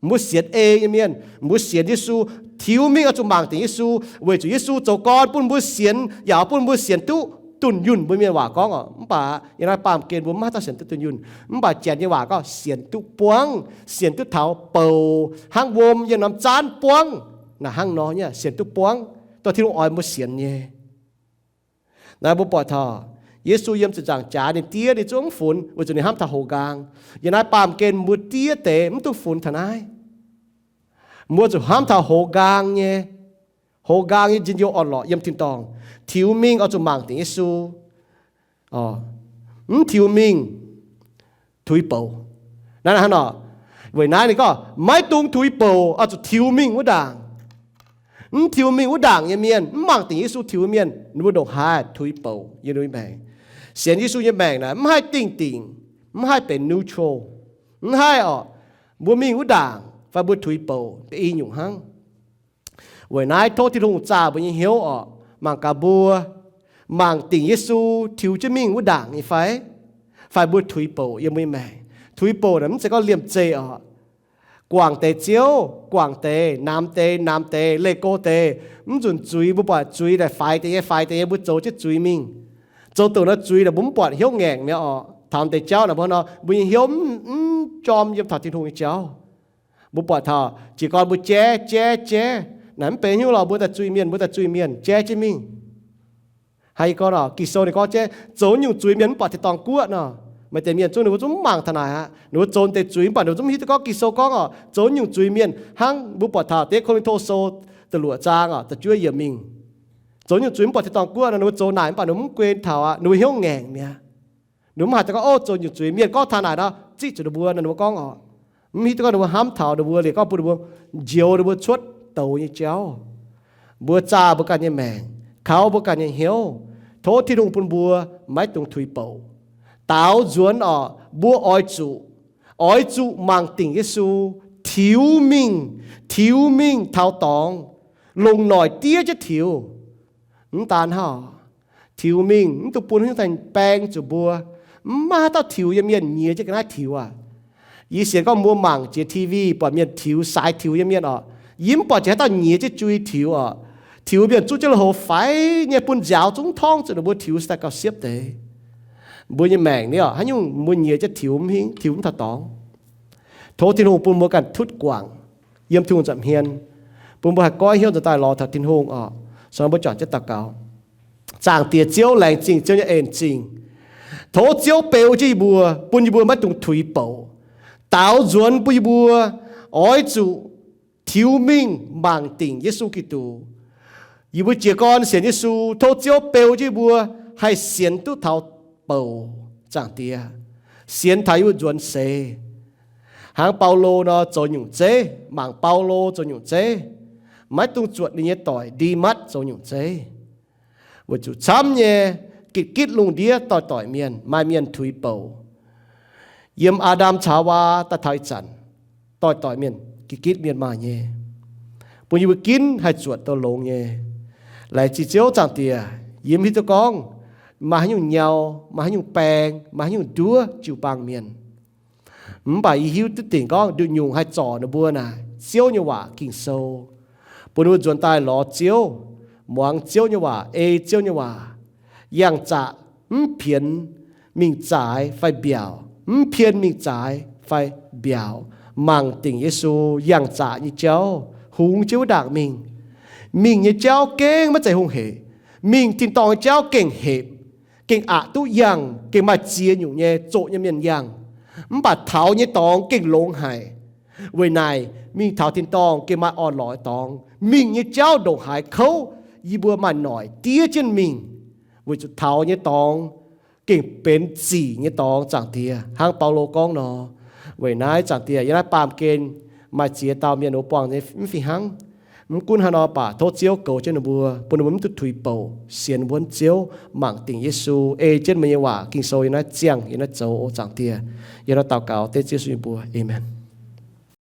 Mbuo sienx ei nyei mienh, mbuo sienx Yesu. Tiux mingh oix zuqc mangc dingc Yesu, weic zuqc Yesu zoux gorn bun mbuo sienx, yaac bun mbuo sienx duqv dunh yunh, mbuo mienh waac gorngv oc. Mv baac yiem naaiv baamh gen mbuo mv haaix dauh sienx duqv dunh yunh. Mv baac Janx nyei waac gorngv sienx duqv buangv, sienx duqv taux bouc hnangv wuom yiem norm zaanv buangv. Naaic hnangv nor nyei sienx duqv buangv, dongh Tin-Hungh oix mbuo sienx nyei. Naaiv mbuo buatc taux Yesu yiem ziepc nzaangc jaax ninh diev ninh zungv mv funx, weic zuqc ninh hnamv taux houx nqaang. Yiem naaiv baamh gen mbuo diev deix mv duqv funx taux naaiv. Mbuo zuqc hnamv taux hoz nqaang nyei, hoz nqaang nyei njien-youh orn-lorqc yiem tin-dorngh. Tiux mingh oix zuqc mangc dingc Yesu. Mv tiux mingh, tuix bouc. Naaiv hnangv nor, weic naaiv ninh gorngv maiv dungx tuix bouc, oix zuqc tiux mingh wuov ndaangc. Mv tiux mingh wuov ndaangc nyei mienh, mv mangc dingc Yesu tiux mienh, ninh mbuo ndongc haaix tuix bouc yiem ninh mbuo maengc. Sienx Yesu nyei maengc naaic mv haih dingh dingc, mv haih benx neutral, mv haih orqc, mbuo mingh wuov ndaangc fai mbuo tuix bouc, i nyungc hnangv. Weic naaiv tov Tin-Hungh zaah mbuo nyei hnyouv orqc, mangc gaax mbuo mangc dingc Yesu tiux jienv mingh wuov ndaangc nyei fai, fai mbuo tuix bouc yiem mbuo nyei maengc. Tuix bouc naaic mv zeiz gorngv liemh zeih orqc. Guangc deix ziouv, guangc deix, namx deix, namx deix, leih go deix, mv nzunc zuiz mbuo buatc zuiz naaic faix deix nyei, faix deix nyei, mbuo zoux jienv zuiz mingh. Zoux douc nor zuiz naaic mbuo mv buatc hnyouv ngaengc mi'aqv orqc. Taux deix jauv naaic mbuo nor, mbuo nyei hnyouv mv, mv jorm yiem taux Tin-Hungh nyei jauv. Mbuo buatc taux jiez gorn mbuo jaiv, jaiv, jaiv, naaic mv benx hnyouv lorqc, mbuo daaih zuiz-mienh, mbuo daaih zuiz-mienh, jaiv jienv mingh. Haaix gorngv orqc, Ging-Sou ninh gorngv jaiv, zoux nyungc zuiz mienh mv buatc tin-dorngh guoqv nor. Maaih deix mienh zungv ninh mbuo zungv mv mangc taux naaic aqv. Ninh mbuo zoux deix zuiz mv baac ninh mbuo zungv mv hiuv duqv gorngv Ging-Sou gorngv orqc, zoux nyungc zuiz mienh hnangv mbuo buatc taux deix Ko^lin^to Sou da'luoqc zaang orqc, da'juov yiemc mingh. Zoux nyungc zuiz mv buatc tin-dorngh guoqv nor, ninh mbuo zoux naaic mv baac ninh mbuo mv guen taux aqv, ninh mbuo hnyouv ngaengc mi'aqv. Ninh mbuo mv haiz duqv gorngv, ov, zoux nyungc zuiz mienh gorngv taux naaic nor, ziqv zuqc ninh mbuo nor, ninh mbuo gorngv orqc. Mv hiuv duqv gorngv ninh mbuo hnamv taux ninh mbuo liuz gorngv bun ninh mbuo njoux ninh mbuo cuotv douz nyei jauv. Mbuo zaah mbuo ganh nyei maengc, kaux mbuo ganh nyei hnyouv. Tov Tin-Hungh bun mbuo maiv dungx tuix bouc. Daaux nzuonx orqc, mbuo oix zuqc, oix zuqc mangc dingc Yesu, tiux mingh, tiux mingh taux dorngx, longc noic diev jienv tiux. Mv daan hnangv, tiux mingh mv dungx bun haaix nyungc baeng zuqc mbuo. Mv maaih haaix dauh tiux nyei mienh nyiex jienv ga'naaiv tiux aqv. Yie sienx gorngv mbuo mangc jiex T V buatc mienh tiux, saaix tiux nyei mienh orqc, yie mv buatc jiex haaix dauh nyiex jienv jui tiux orqc. Tiux mienh zuqv jienv lui-houx faix nyei bun nziaaux zungv torngv zuqc ninh mbuo tiux se daaih gauh siepv deix. Mbuo nyei maengc ni orqc, haaix nyungc mbuo nyiex jienv tiux mv hingv, tiux mv taux dorngx. Tov Tin-Hungh bun mbuo ganh tutv guangc yiem Tin-Hungh nza'hmien, bun mbuo haih goiv hnyouv nzuonx daaih lorz taux Tin-Hungh orqc. Sou nor mbuo juangc jienv daux gaux. Zaangc Diex Ziouv, laengz zingh Ziouv nyei en-zingh. Tov Ziouv beu jienv yie mbuo, bun yie mbuo maiv dungx tuix bouc. Daaux nzuonx bun yie mbuo oix zuqc tiux mingh mangc dingc Yesu Giduc. Yie mbuo jiez gorn sienx Yesu, tov Ziouv beu jienv yie mbuo haih sienx duqv taux bouc, Zaangc Diex, sienx taux yie mbuo nzuonx seix. Hnangv Baulo nor zoux nyungc zeiv, mangc Baulo zoux nyungc zeiv, maiv dungx zuotc ninh nyei doic Ndimatv zoux nyungc zeiv. Weic zuqc camv nyei gitv-gitv lungh ndiev doic-doic mienh maaih mienh tuix bouc. Yiem Aa^ndam caux Haawaa daaih taux ih zanc, doic-doic mienh, gitv-gitv mienh maaih nyei, bun yie mbuo ginv haih zuotc douh longx nyei. Laengz zingh Ziouv Zaangc Diex, yie mv hiuv duqv gorngv maaih haaix nyungc nyau, maaih haaix nyungc baeng, maaih haaix nyungc nduov jiu-baang mienh. Mv baac yie hiuv duqv dingc gorngv nduqc nyungc haih zorc ninh mbuo naaic Ziouv nyei waac Ging-Sou, bun ninh mbuo nzuonx daaih lorz Ziouv, muangx Ziouv nyei waac, ei Ziouv nyei waac, yangh zaqc, mv pienx mingh zaaix fai mbiaauc, mv pien mingh zaaix fai mbiaauc, mangc dingc Yesu yangh zaqc nyei jauv, hungx jienv wuov ndaangc mingh. Mingh nyei jauv gengh maiv zeiz hungh hec. Mingh tin-dorngh nyei jauv gengh hepc, gengh aqc duqv yangh, gengh maaih ziex nyungc nyei zoqc nyei mienh yangh. Mv baac taux nyei dorngx gengh longx haic. Weic naaic mingh taux tin-dorngh gengh maaih orn-lorqc nyei dorngx. Mingh nyei jauv ndongc haaix kouv, yie mbuo maaih noic diev jienv mingh, weic zuqc taux nyei dorngx gengh benx zic nyei dorngx, Zaangc Diex, hnangv Baulo gorngv nor. Weic naaiv, Zaangc Diex, yiem naaiv baamh gen maaih ziex dauh mienh wuov buangh nyei mv fih hnangv. Mv gunv haaix nor baac tov Ziouv goux jienv ninh mbuo, bun ninh mbuo mv duqv tuix bouc, sienx wuonv Ziouv, mangc dingc Yesu, ei jienv meih nyei waac Ging-Sou yiem naaiv ziangh, yiem naaiv zoux, o Zaangc Diex. Yie hnangv naaiv daux gaux dengv Ziouv Yesu nyei mbuox. Aamen.